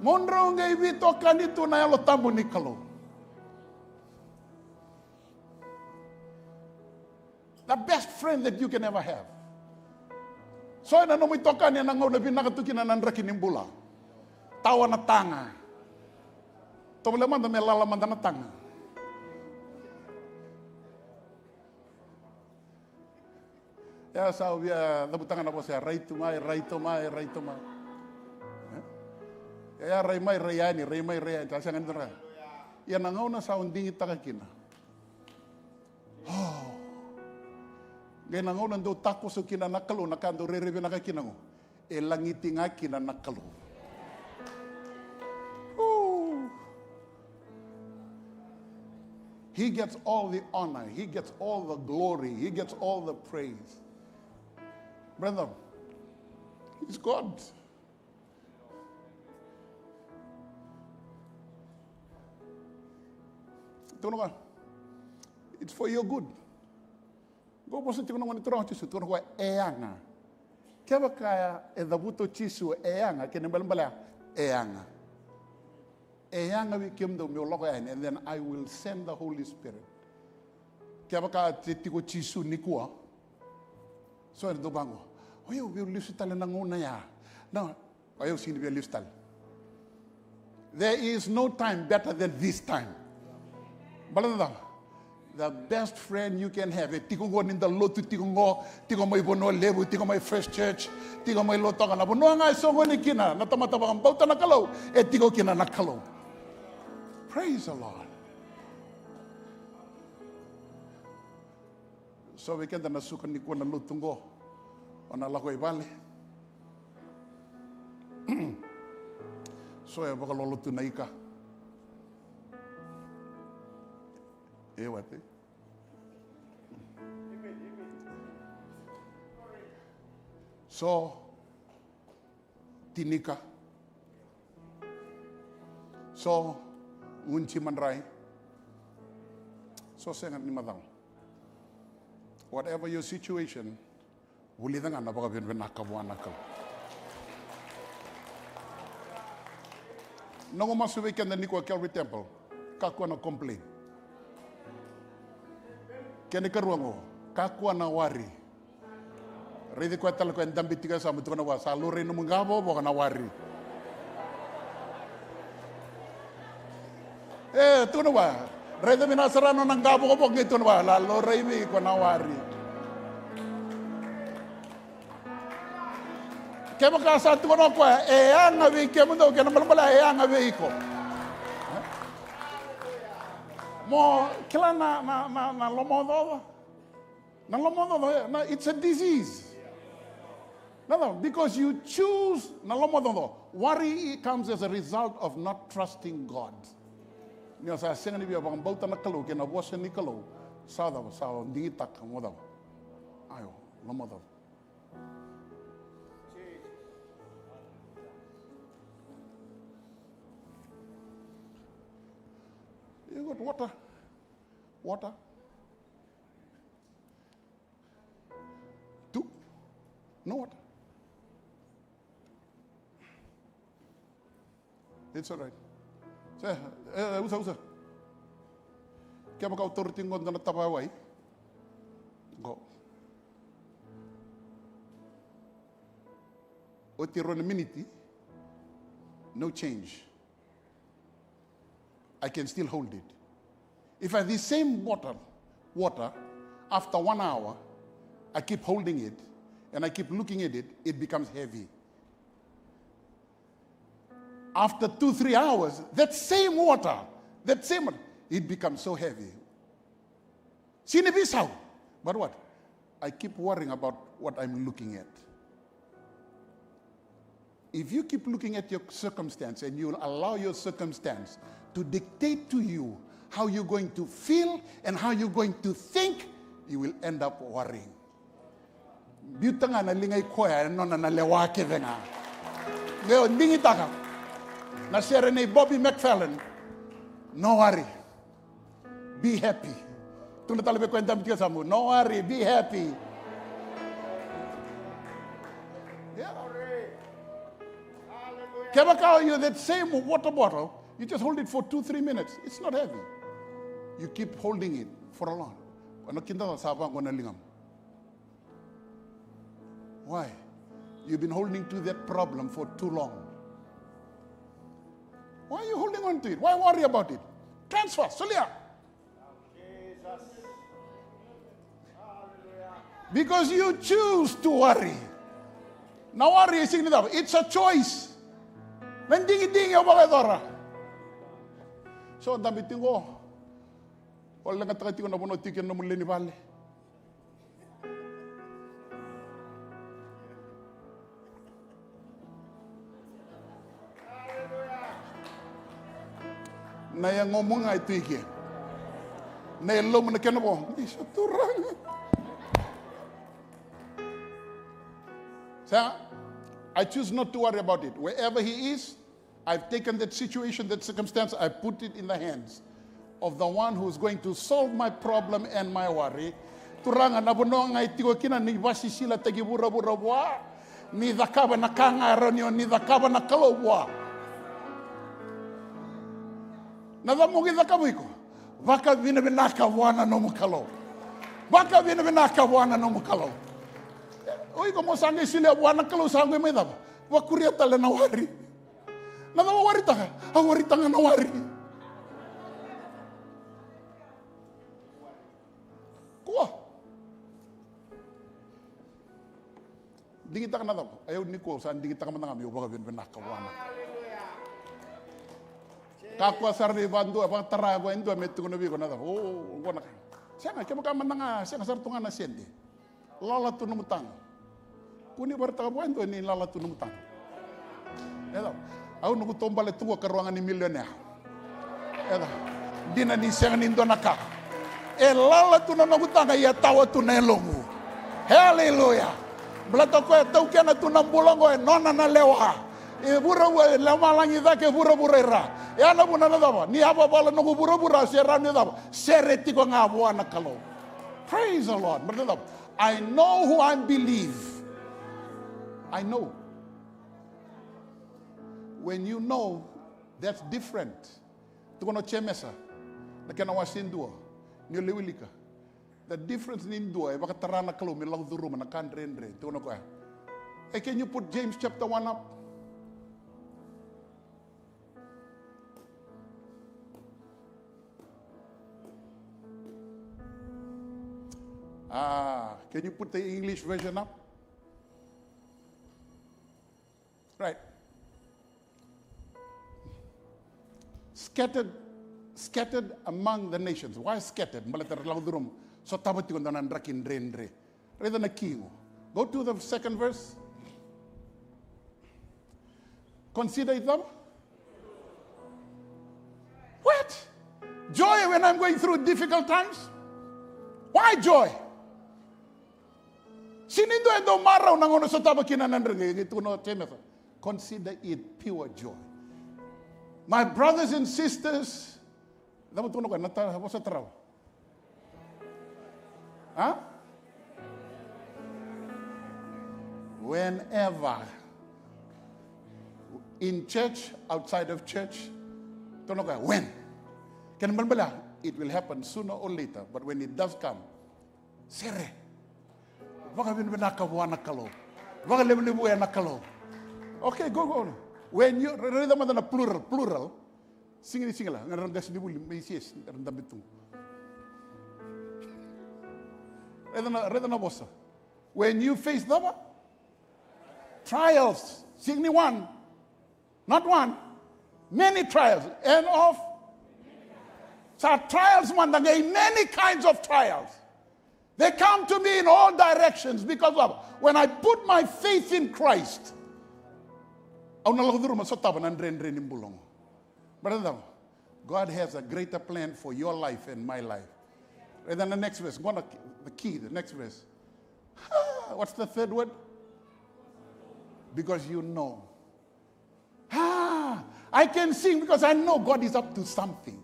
Mo drau qai veitokani tu na Yalo Tabu ni Kalou. The best friend that you can ever have. So ena nomu itokani ena gauna vinaka tu kina na draki ni bula. Tawa na taga. Tovolea mada me lala mada na taga. Ia sa via cavuta ga na vosa ya, rai tu mai, rai tu mai, rai tu mai. E? Ia rai mai, rai yani, rai mai, rai yani. Sa sega ni dua na ka. Ia na gauna sa o digitaka kina. Oh. Qai na gauna dau takoso kina na Kalou, na ka dau rairai vinaka kina qo, e lagiti ga kina na Kalou. Oh. He gets all the honor, he gets all the glory, he gets all the praise. Brother, he's God. Tukuna o koya, it's for your good. Qo vosa tiko na Gone Turaga o Jisu, tukuna o koya e yaga. Kevaka e cavuta o Jisu e yaga, kena ibalebale e yaga. E yaga vei kemudou meu lako yani, and then I will send the Holy Spirit. Kevaka e tiko o Jisu nikua, So e dau vaqo, o yau via lesu tale na gauna ya. Na, o yau sega ni via lesu tale. There is no time better than this time. Baleta na cava? The best friend you can have. E tiko qo ni da lotu tiko qo, tiko mai Vanua Levu, tiko mai First Church, tiko mai lotu ga, na vanua ga e soqoni kina na tamata vakabauta na Kalou, e tiko kina na Kalou. Praise the Lord. So vei keda na suka nikua na lotu qo, o na lako i vale. So e vakalolo tu na ika. E wate. So tinika. So gunu ti madrai. So sega ni macala. Whatever your situation, vulica ga na vakavinavinaka vua na Kalou. Noqu masu vei keda nikua Calvary Temple, kakua na complain. Kena ikarua qo, kakua na wari. Raici koya tale koya e dabe tiko e yasamu, tukuna vua, sa laurai nomu qavokavoka na wari. E, tukuna vua, raica vinaka sara nona qavokavoka, qai tukuna vua, la laurai vei iko na wari. Kevaka sa tukuna o koya, e yaga vei kemudou, kena balebale e yaga vei iko. Mo kila na, na, na, na lomaocaoca. Na lomaocaoca, na, it's a disease. Na cava? Because you choose na lomaocaoca. Worry comes as a result of not trusting God. Ni o sa sega ni via vakabauta na Kalou kei na vosa ni Kalou, sa cava, sa digitaka mo cava? Io, lomaocaoca. You got water? Water? Tu? No water? It's all right. Se, e, e, usa, usa. Kevaka au taura tiko qo dua na tavaya wai. Qo. Oti e rua na miniti. No change. I can still hold it. If I have the same bottle water, after one hour, I keep holding it and I keep looking at it, it becomes heavy. After two, three hours, that same water, that same water, it becomes so heavy. Sega ni veisau. But what? I keep worrying about what I'm looking at. If you keep looking at your circumstance and you allow your circumstance to dictate to you how you're going to feel and how you're going to think, you will end up worrying. Biuta ga na liga i koya e nona na lewa kece ga. Qai o digitaka na sere nei Bobby McFerrin. No worry. Be happy. Tukuna tale vei koya e dabe tiko e yasamu. No worry, be happy. Yeah. Kevaka o you that same water bottle, you just hold it for two, three minutes. It's not heavy. You keep holding it for a long. Ena kidava sa vaqo na ligamu. Why? You've been holding to that problem for too long. Why are you holding on to it? Why worry about it? Transfer, solia. Because you choose to worry. Na worry e sega ni cava, it's a choice. Na digidigi o vakayacora. So dabe tiko, o leqataka tiko na vanua tiko kina nomu lewe ni vale. Na yagomu ga e tu i ke. Na yalomu na kena vo. Isa Turaga. Sa, I choose not to worry about it. Wherever he is, I've taken that situation, that circumstance, I put it in the hands of the one who's going to solve my problem and my worry. Turaga, na vanua ga e tiko kina ni vakasisilataki vuravura vua, ni cakava na ka ga e rawa ni o ni cakava na Kalou vua. Na cava mo qai cakava iko? Vakavinavinaka vua na nomu Kalou. Vakavinavinaka vua na nomu Kalou. O iko mo sa qai solia vua na Kalou, sa qai mai cava? Vakuria tale na wari. Na cava o waritaka? Au waritaka ga na wari. Kua. Digitaka na cava? Au nikua au sa digitaka mada ga meu vakavinavinaka vua na. Kakua sara ni vakadua, vakatara vua e dua me tukuna vei iko na cava? O, qo na ka. Sega, kevaka mada ga, sega sara tu ga na sede. Lala tu nomu taga. Kua ni vakaraitaka vua e dua ni lala tu nomu taga. E cava? Au noqu taubale tu qo ka rua ga ni milionea. E cava? Dina ni sega ni dua na ka. E lala tu na noqu taga, ia tawa tu na yaloqu. Haleluya. Baleta o koya e taukena tu na bula oqo, e nona na lewa. E vuravura, e lomalagi cake, e vuravura i ra. E ya na vuna na cava? Ni yavavala noqu vuravura, se rawa ni cava? Sere tiko ga vua na Kalou. Praise the Lord. Baleta na cava? I know who I believe. I know. When you know, that's different. Tukuna o Jemesa, na kena wase dua, ni o lai wilika. The difference ni dua e vakatara na Kalou me lako curuma na ka dredre. Tukuna o koya. Hey, can you put James chapter one up? Ah, can you put the English version up? Right. Scattered, scattered among the nations. Why scattered? Baleta ra lako curuma. Sotava tiko e dua na draki dredre. Raica na ki qo. Go to the second verse. Consider it, though. What? Joy when I'm going through difficult times? Why joy? Sega ni dua e dau marau na gauna sotava kina na dredre, qai tukuna o Jemesa. Consider it pure joy. My brothers and sisters, cava tukuna o koya na ta-, vosa tarava? A? Whenever. In church, outside of church, tukuna o koya, when? Kena balebale, it will happen sooner or later, but when it does come, sere. Vakavinavinaka vua na Kalou. Vakalevulevuya na Kalou. Okay, go, go. When you, ra-, raica mada na plural, plural. Siga ni siga la, ga ra qasenivuli mai Siasi, ra dabe tu. Raica na, raica na vosa. When you face the what? Trials. Siga ni one. Not one. Many trials. And of. Sa trials mada ga, many kinds of trials. They come to me in all directions because of, when I put my faith in Christ, au na lako curuma, sotava na dredre ni bula qo. Brother, God has a greater plan for your life and my life. And then the next verse, go on, the key, the next verse. Ah, what's the third word? Because you know. Ah, I can sing because I know God is up to something.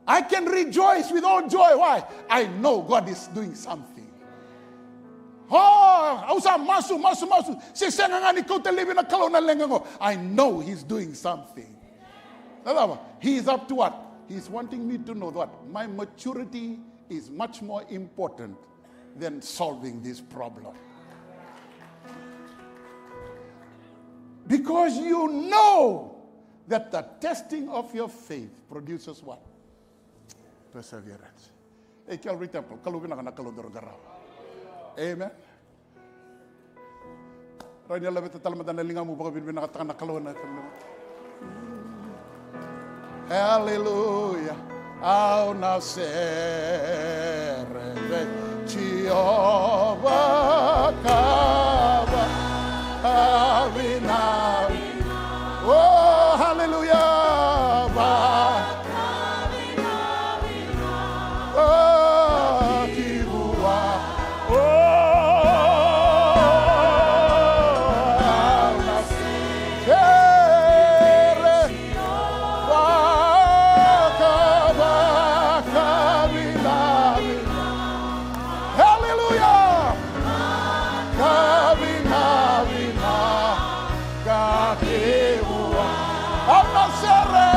I can rejoice with all joy. Why? I know God is doing something. Oh, au sa masu, masu, masu. Se sega ga ni kauta laivi na Kalou na leqa qo. I know he's doing something. Na cava? He is up to what? He's wanting me to know what? My maturity is much more important than solving this problem. Because you know that the testing of your faith produces what? Perseverance. Ei, Calvary Temple, Kalou vinaka na Kalou daru qarava. Amen. Rawa ni laveta tale mada na ligamu, vakavinavinakataka na Kalou na. Hallelujah. Au na sere vei Jiova ka vakavinavinaka. Oh, hallelujah. Vaka- Oh, ki vua. Oh, au na sere vaka, vaka, vinavina. Hallelujah. Ka vinavina. Ka kevua. Au na sere.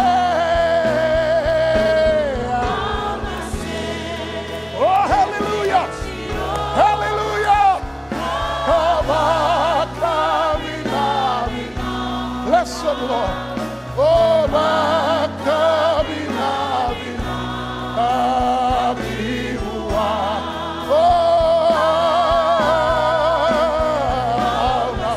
Oh, hallelujah. O vakavinavinakataki vua. O au na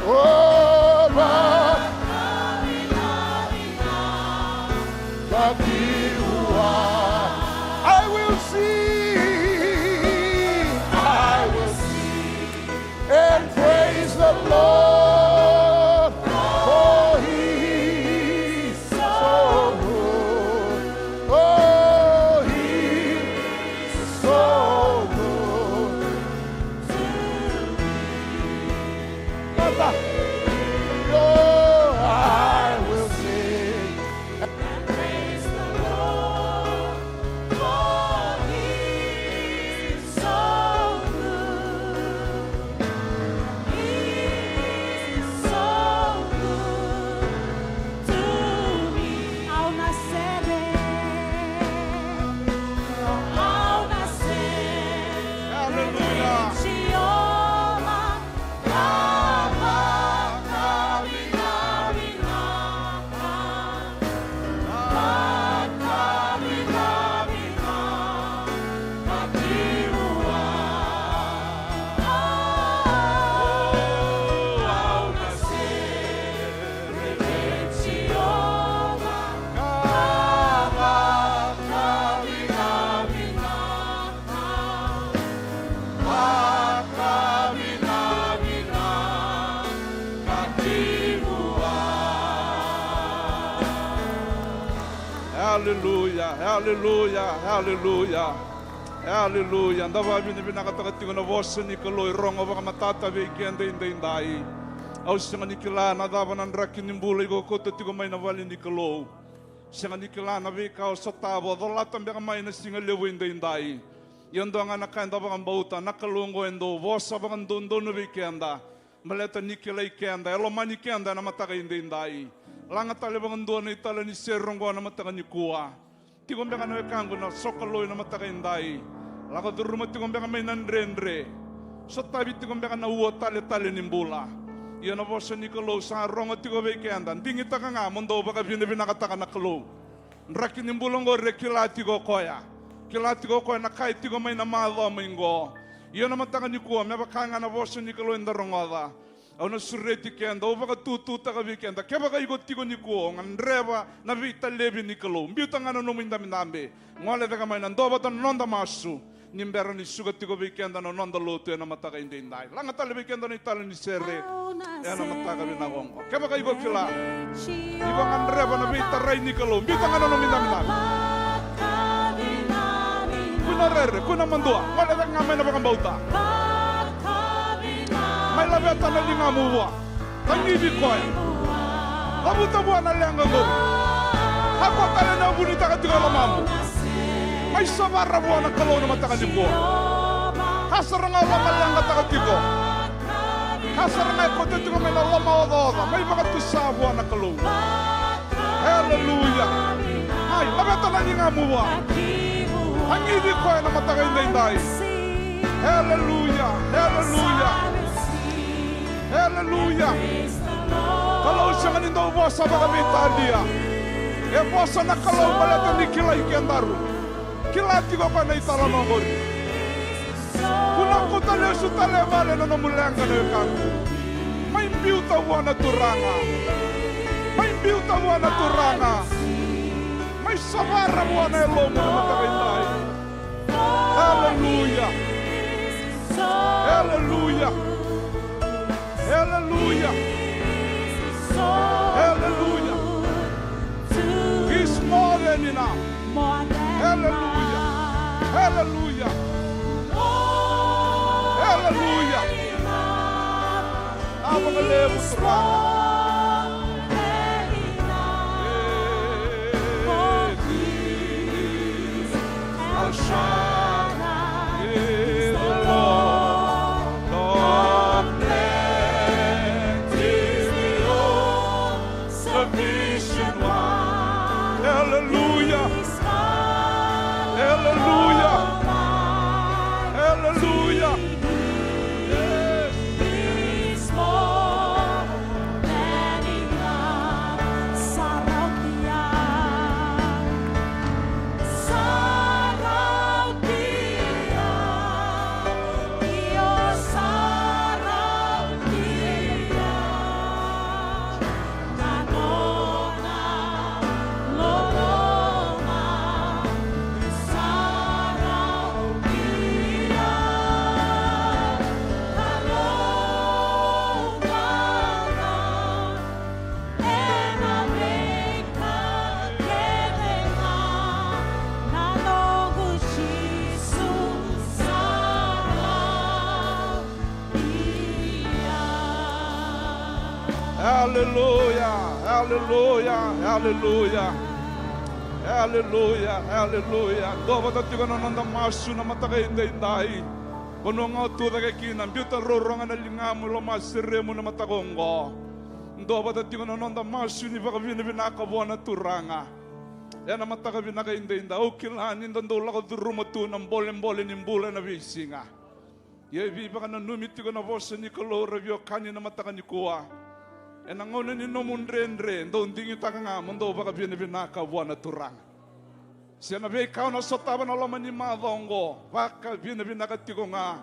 O vakavinavinakataki vua. I will sing, I will sing and praise the Lord, for he is so good. Oh, he is so good. Canta. Oh, I will sing and praise the Lord, for he is so good. He is so good to me. Au na sere, au na sere, Aleluia. Jeova. Aleluia, aleluia, aleluia, aleluia. Da vakavinavinakataka tiko na vosa ni Kalou e rogo vakamatata vei keda edaidai. Au sega ni kila na cava na draki ni bula iko kauta tiko mai na vale ni Kalou. Sega ni kila na veika o sotava, o colata beka mai na siga levu edaidai. Ia dua ga na ka eda vakabauta, na Kalou oqo e dau vosa vakadodonu vei keda. Baleta ni kilai keda, e lomani keda ena mataka edaidai. Laga tale vakadua na itala ni sere oqo na mataka nikua. Tiko beka na wekaqu na sokalou ena mataka edai. Lako curuma tiko beka mai na dredre. Sotavi tiko beka na ua taletale ni bula. Ia na vosa ni Kalou sa rogo tiko vei keda. Digitaka ga mo dou vakavinavinakataka na Kalou. Draki ni bula oqori e kila tiko o koya. Kila tiko o koya na ka e tiko mai na macawa mai oqo. Ia na mataka nikua, me vaka ga na vosa ni Kalou eda rogoca. Au na sureti keda, au vakatututaka vei keda. Kevaka iko tiko nikua o gadreva na veitalevi ni Kalou, biuta ga na nomu idabedabe. Gole cake mai na dua vata na noda masu. Ni bera ni suka tiko vei keda na noda lotu ena mataka edaidai. Laga tale vei keda na itala ni sere ena mataka vinaka oqo. Kevaka iko kila, iko gadreva na veitarai ni Kalou, biuta ga na nomu idabedabe. Kua na rere, kua na madua, gole cake ga mai na vakabauta. Mai laveta na ligamu vua. Kacivi koya. Cavuta vua na leqa qori. Kakua tale ni o vunitaka tiko e lomamu. Mai savara vua na Kalou na mataka nikua. Ka sara ga o lomaleqataka tiko. Ka sara ga e kauta tiko mai na lomaocaoca. Mai vakatusa vua na Kalou. Aleluia. Mai laveta na ligamu vua. Kacivi koya na mataka edaidai. Aleluia. Aleluia. Aleluia. Kalou sega ni dau vosa vakaveitalia. E vosa na Kalou baleta ni kilai kedaru. Kila tiko o koya na italanoa qori. Kua ni kauta lesu tale e vale na nomu leqa na wekaqu. Mai biuta vua na Turaga. Mai biuta vua na Turaga. Mai savara vua na yalomu na mataka edai. Aleluia. Aleluia. Aleluia. Aleluia. He's more than enough. Aleluia. Aleluia. Aleluia. Vinaka vakalevu Turaga. El Shaddai is the Lord of plenty, the all-sufficient one. Aleluia. Aleluia. Aleluya, aleluya, aleluya. Aleluya, aleluya. Dua vata tiko na noda masu na mataka edaidai. Vanua ga o tu cake kina, biuta rorogo na ligamu, lomaseremu na mataka oqo. Dua vata tiko na noda masu ni vakavinavinaka vua na Turaga. Ena mataka vinaka edaidai, au kila ni da dau lako curuma tu na bolebole ni bula ena veisiga. Ia e veivakananumi tiko na vosa ni Kalou, ra veiwekani, na mataka nikua. Ena gauna ni nomu dredre, dou digitaka ga mo dou vakavinavinaka vua na Turaga. Se na veika o na sotava na loma ni macawa oqo, vakavinavinaka tiko ga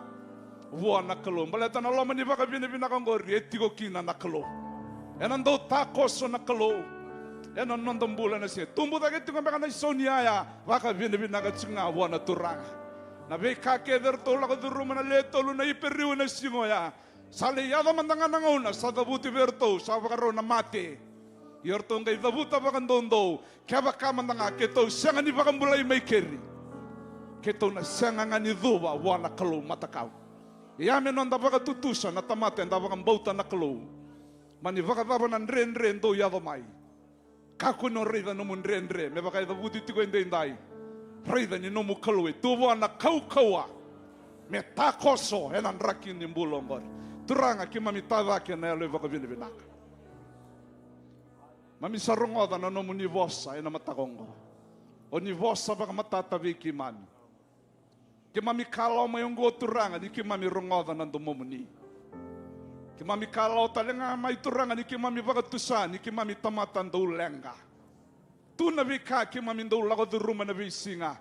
vua na Kalou. Baleta na loma ni vakavinavinaka oqori e tiko kina na Kalou. Ena dau takoso na Kalou ena noda bula ena siga. Tubu cake tiko beka na isau ni yaya, vakavinavinaka tiko ga vua na Turaga. Na veika kece eratou lako curuma na le tolu na Iperiu ena siga oya, sa lai yaco mada ga na gauna sa cavuti vei iratou, sa vakarau na mate. Ia eratou qai cavuta vakadoudou, kevaka mada ga keitou sega ni vakabulai mai keri, keitou na sega ga ni cuva vua na Kalou matakau. Ia me noda vakatutusa na tamata eda vakabauta na Kalou. Mani vakacava na dredre dou yaco mai, kakua ni o raica nomu dredre me vaka e cavuti tiko edaidai. Raica ni nomu Kalou e tu vua na kaukauwa me takoso ena draki ni bula oqori. Turaga, keimami tacake na yalo e vakavinavinaka. Mami sa rogoca na nomuni vosa ena mataka oqo. O ni vosa vakamatata vei keimami. Keimami kalawa mai oqo, Turaga, ni keimami rogoca na domomuni. Keimami kalawa tale ga mai, Turaga, ni keimami vakatusa ni keimami tamata dau leqa. Tu na veika keimami dau lako curuma ena veisiga.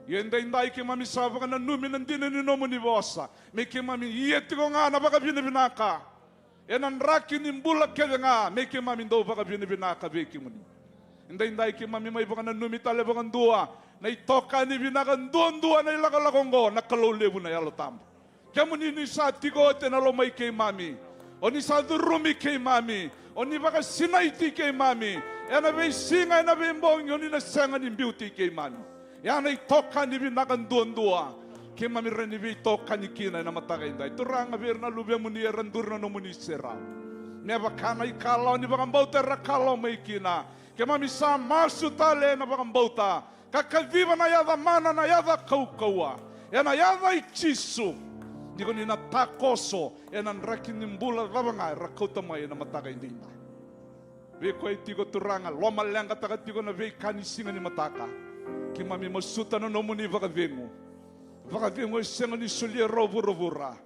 Ia edaidai keimami sa vakananumi na dina ni nomuni vosa, me keimami ia tiko ga na vakavinavinaka. Ena draki ni bula kece ga me keimami dau vakavinavinaka vei kemuni. Edaidai keimami mai vakananumi tale vakadua na itokani vinaka duadua ena ilakolako oqo, na Kalou levu, na Yalo Tabu. Kemuni ni sa tiko oti ena lomai keimami. O ni sa curumi keimami. O ni vakasinaiti keimami. Ena veisiga, ena veibogi, o ni na sega ni biuti keimami. Ia na itokani vinaka duadua keimami rawa ni veitokani kina ena mataka edai, Turaga, vei ira na luvemuni era duri na nomuni serau. Me vaka na ikalawa ni vakabauta era kalawa mai kina, keimami sa masu tale ena vakabauta, ka kaciva na yaca mana, na yaca kaukauwa, ena yaca i Jisu. Ni ko ni na takoso ena draki ni bula cava ga era kauta mai ena mataka edaidai. Vei koya e tiko, Turaga, lomaleqataka tiko na veika ni siga ni mataka, keimami masuta na nomuni vakacegu. Vakacegu e sega ni solia rau vuravura.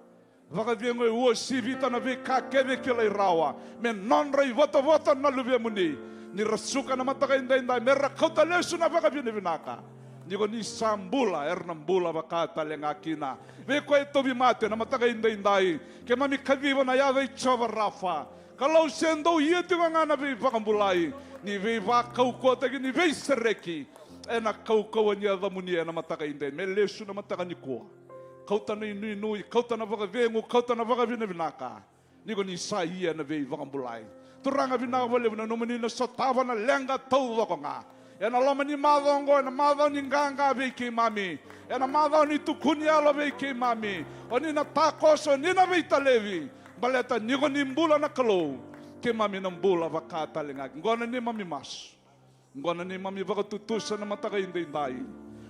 Vakacegu e uasivita na veika kece e kilai rawa me nodra ivotavota na luvemuni. Ni ra suka na mataka edaidai, me ra kauta lesu na vakavinavinaka. Ni ko ni sa bula, era na bula vaka tale ga kina. Vei koya e tauvimate na mataka edaidai, keimami kaciva na yaca i Jiova Rafa. Kalou, se dou ia tiko ga na veivakabulai, ni veivakaukauwataki, ni veisereki ena kaukauwa ni yacamuni ena mataka edai. Me lesu na mataka nikua. Kauta na inuinui, kauta na vakacegu, kauta na vakavinavinaka. Ni ko ni sa ia na veivakabulai. Turaga, vinaka vakalevu na nomuni na sotava na leqa taucoko ga ena loma ni macawa oqo, ena macawa ni qaqa vei keimami, ena macawa ni tukuni yalo vei keimami. O ni na takoso, o ni na veitalevi. Baleta ni ko ni bula na Kalou, keimami na bula vaka tale ga. Oqo na neimami masu, oqo na neimami vakatutusa na mataka edaidai.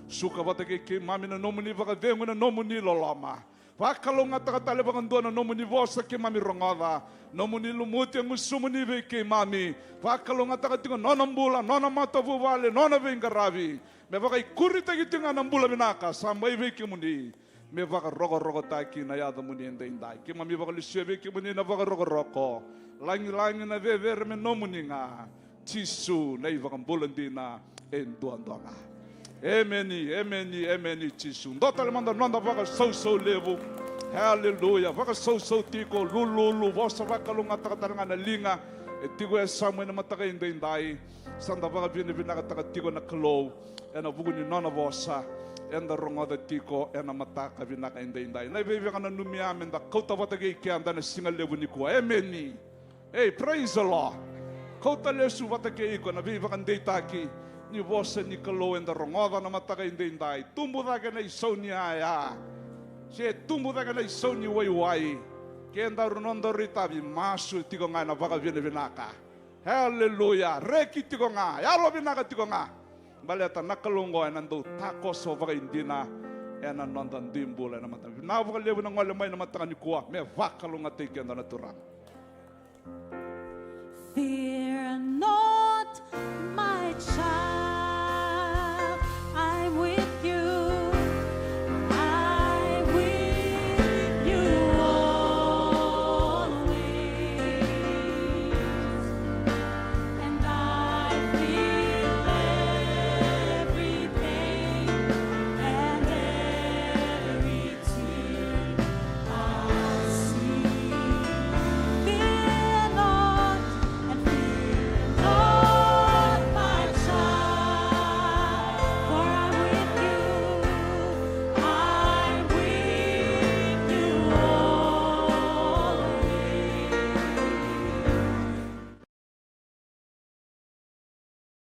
Suka vata kei keimami na nomuni vakacegu, na nomuni loloma. Vakalougatataka tale vakadua na nomuni vosa keimami rogoca. Nomuni lumuti e gusumuni vei keimami. Vakalougatataka tiko nona bula, nona matavuvale, nona veiqaravi. Me vakaikuritaki tiko ga na bula vinaka sa mai vei kemuni, me vakarokorokotaki na yacamuni edaidai. Keimami vakalesuya vei kemuni na vakarokoroko. Lagilagi, na cecere me nomuni ga. Jisu na iVakabula dina e duadua ga. Emeni, emeni, emeni, Jisu. Dua tale mada noda vakasausau levu. Aleluya. Vakasausau tiko, lululu, vosa vakalougatataka tale ga na liga. E tiko e yasamu ena mataka edaidai. Sa da vakavinavinakataka tiko na Kalou ena vuku ni nona vosa eda rogoca tiko ena mataka vinaka edaidai. Na veivakananumi ya me da kauta vata kei keda na siga levu nikua. Emeni. Ei, praise the Lord. Kauta lesu vata kei iko na veivakadeitaki ni vosa ni Kalou eda rogoca na mataka edaidai. Tubu cake na isau ni yaya, se tubu cake na isau ni waiwai. Kedaru nodaru itavi, masu tiko ga ena vakavinavinaka. Haleluya. Reki tiko ga, yalovinaka tiko ga. Baleta na Kalou oqo ena dau takoso vakaidina ena noda dui bula ena mataka. Vinaka vakalevu na gole mai na mataka nikua, me vakalougatataki keda na Turaga. Fear no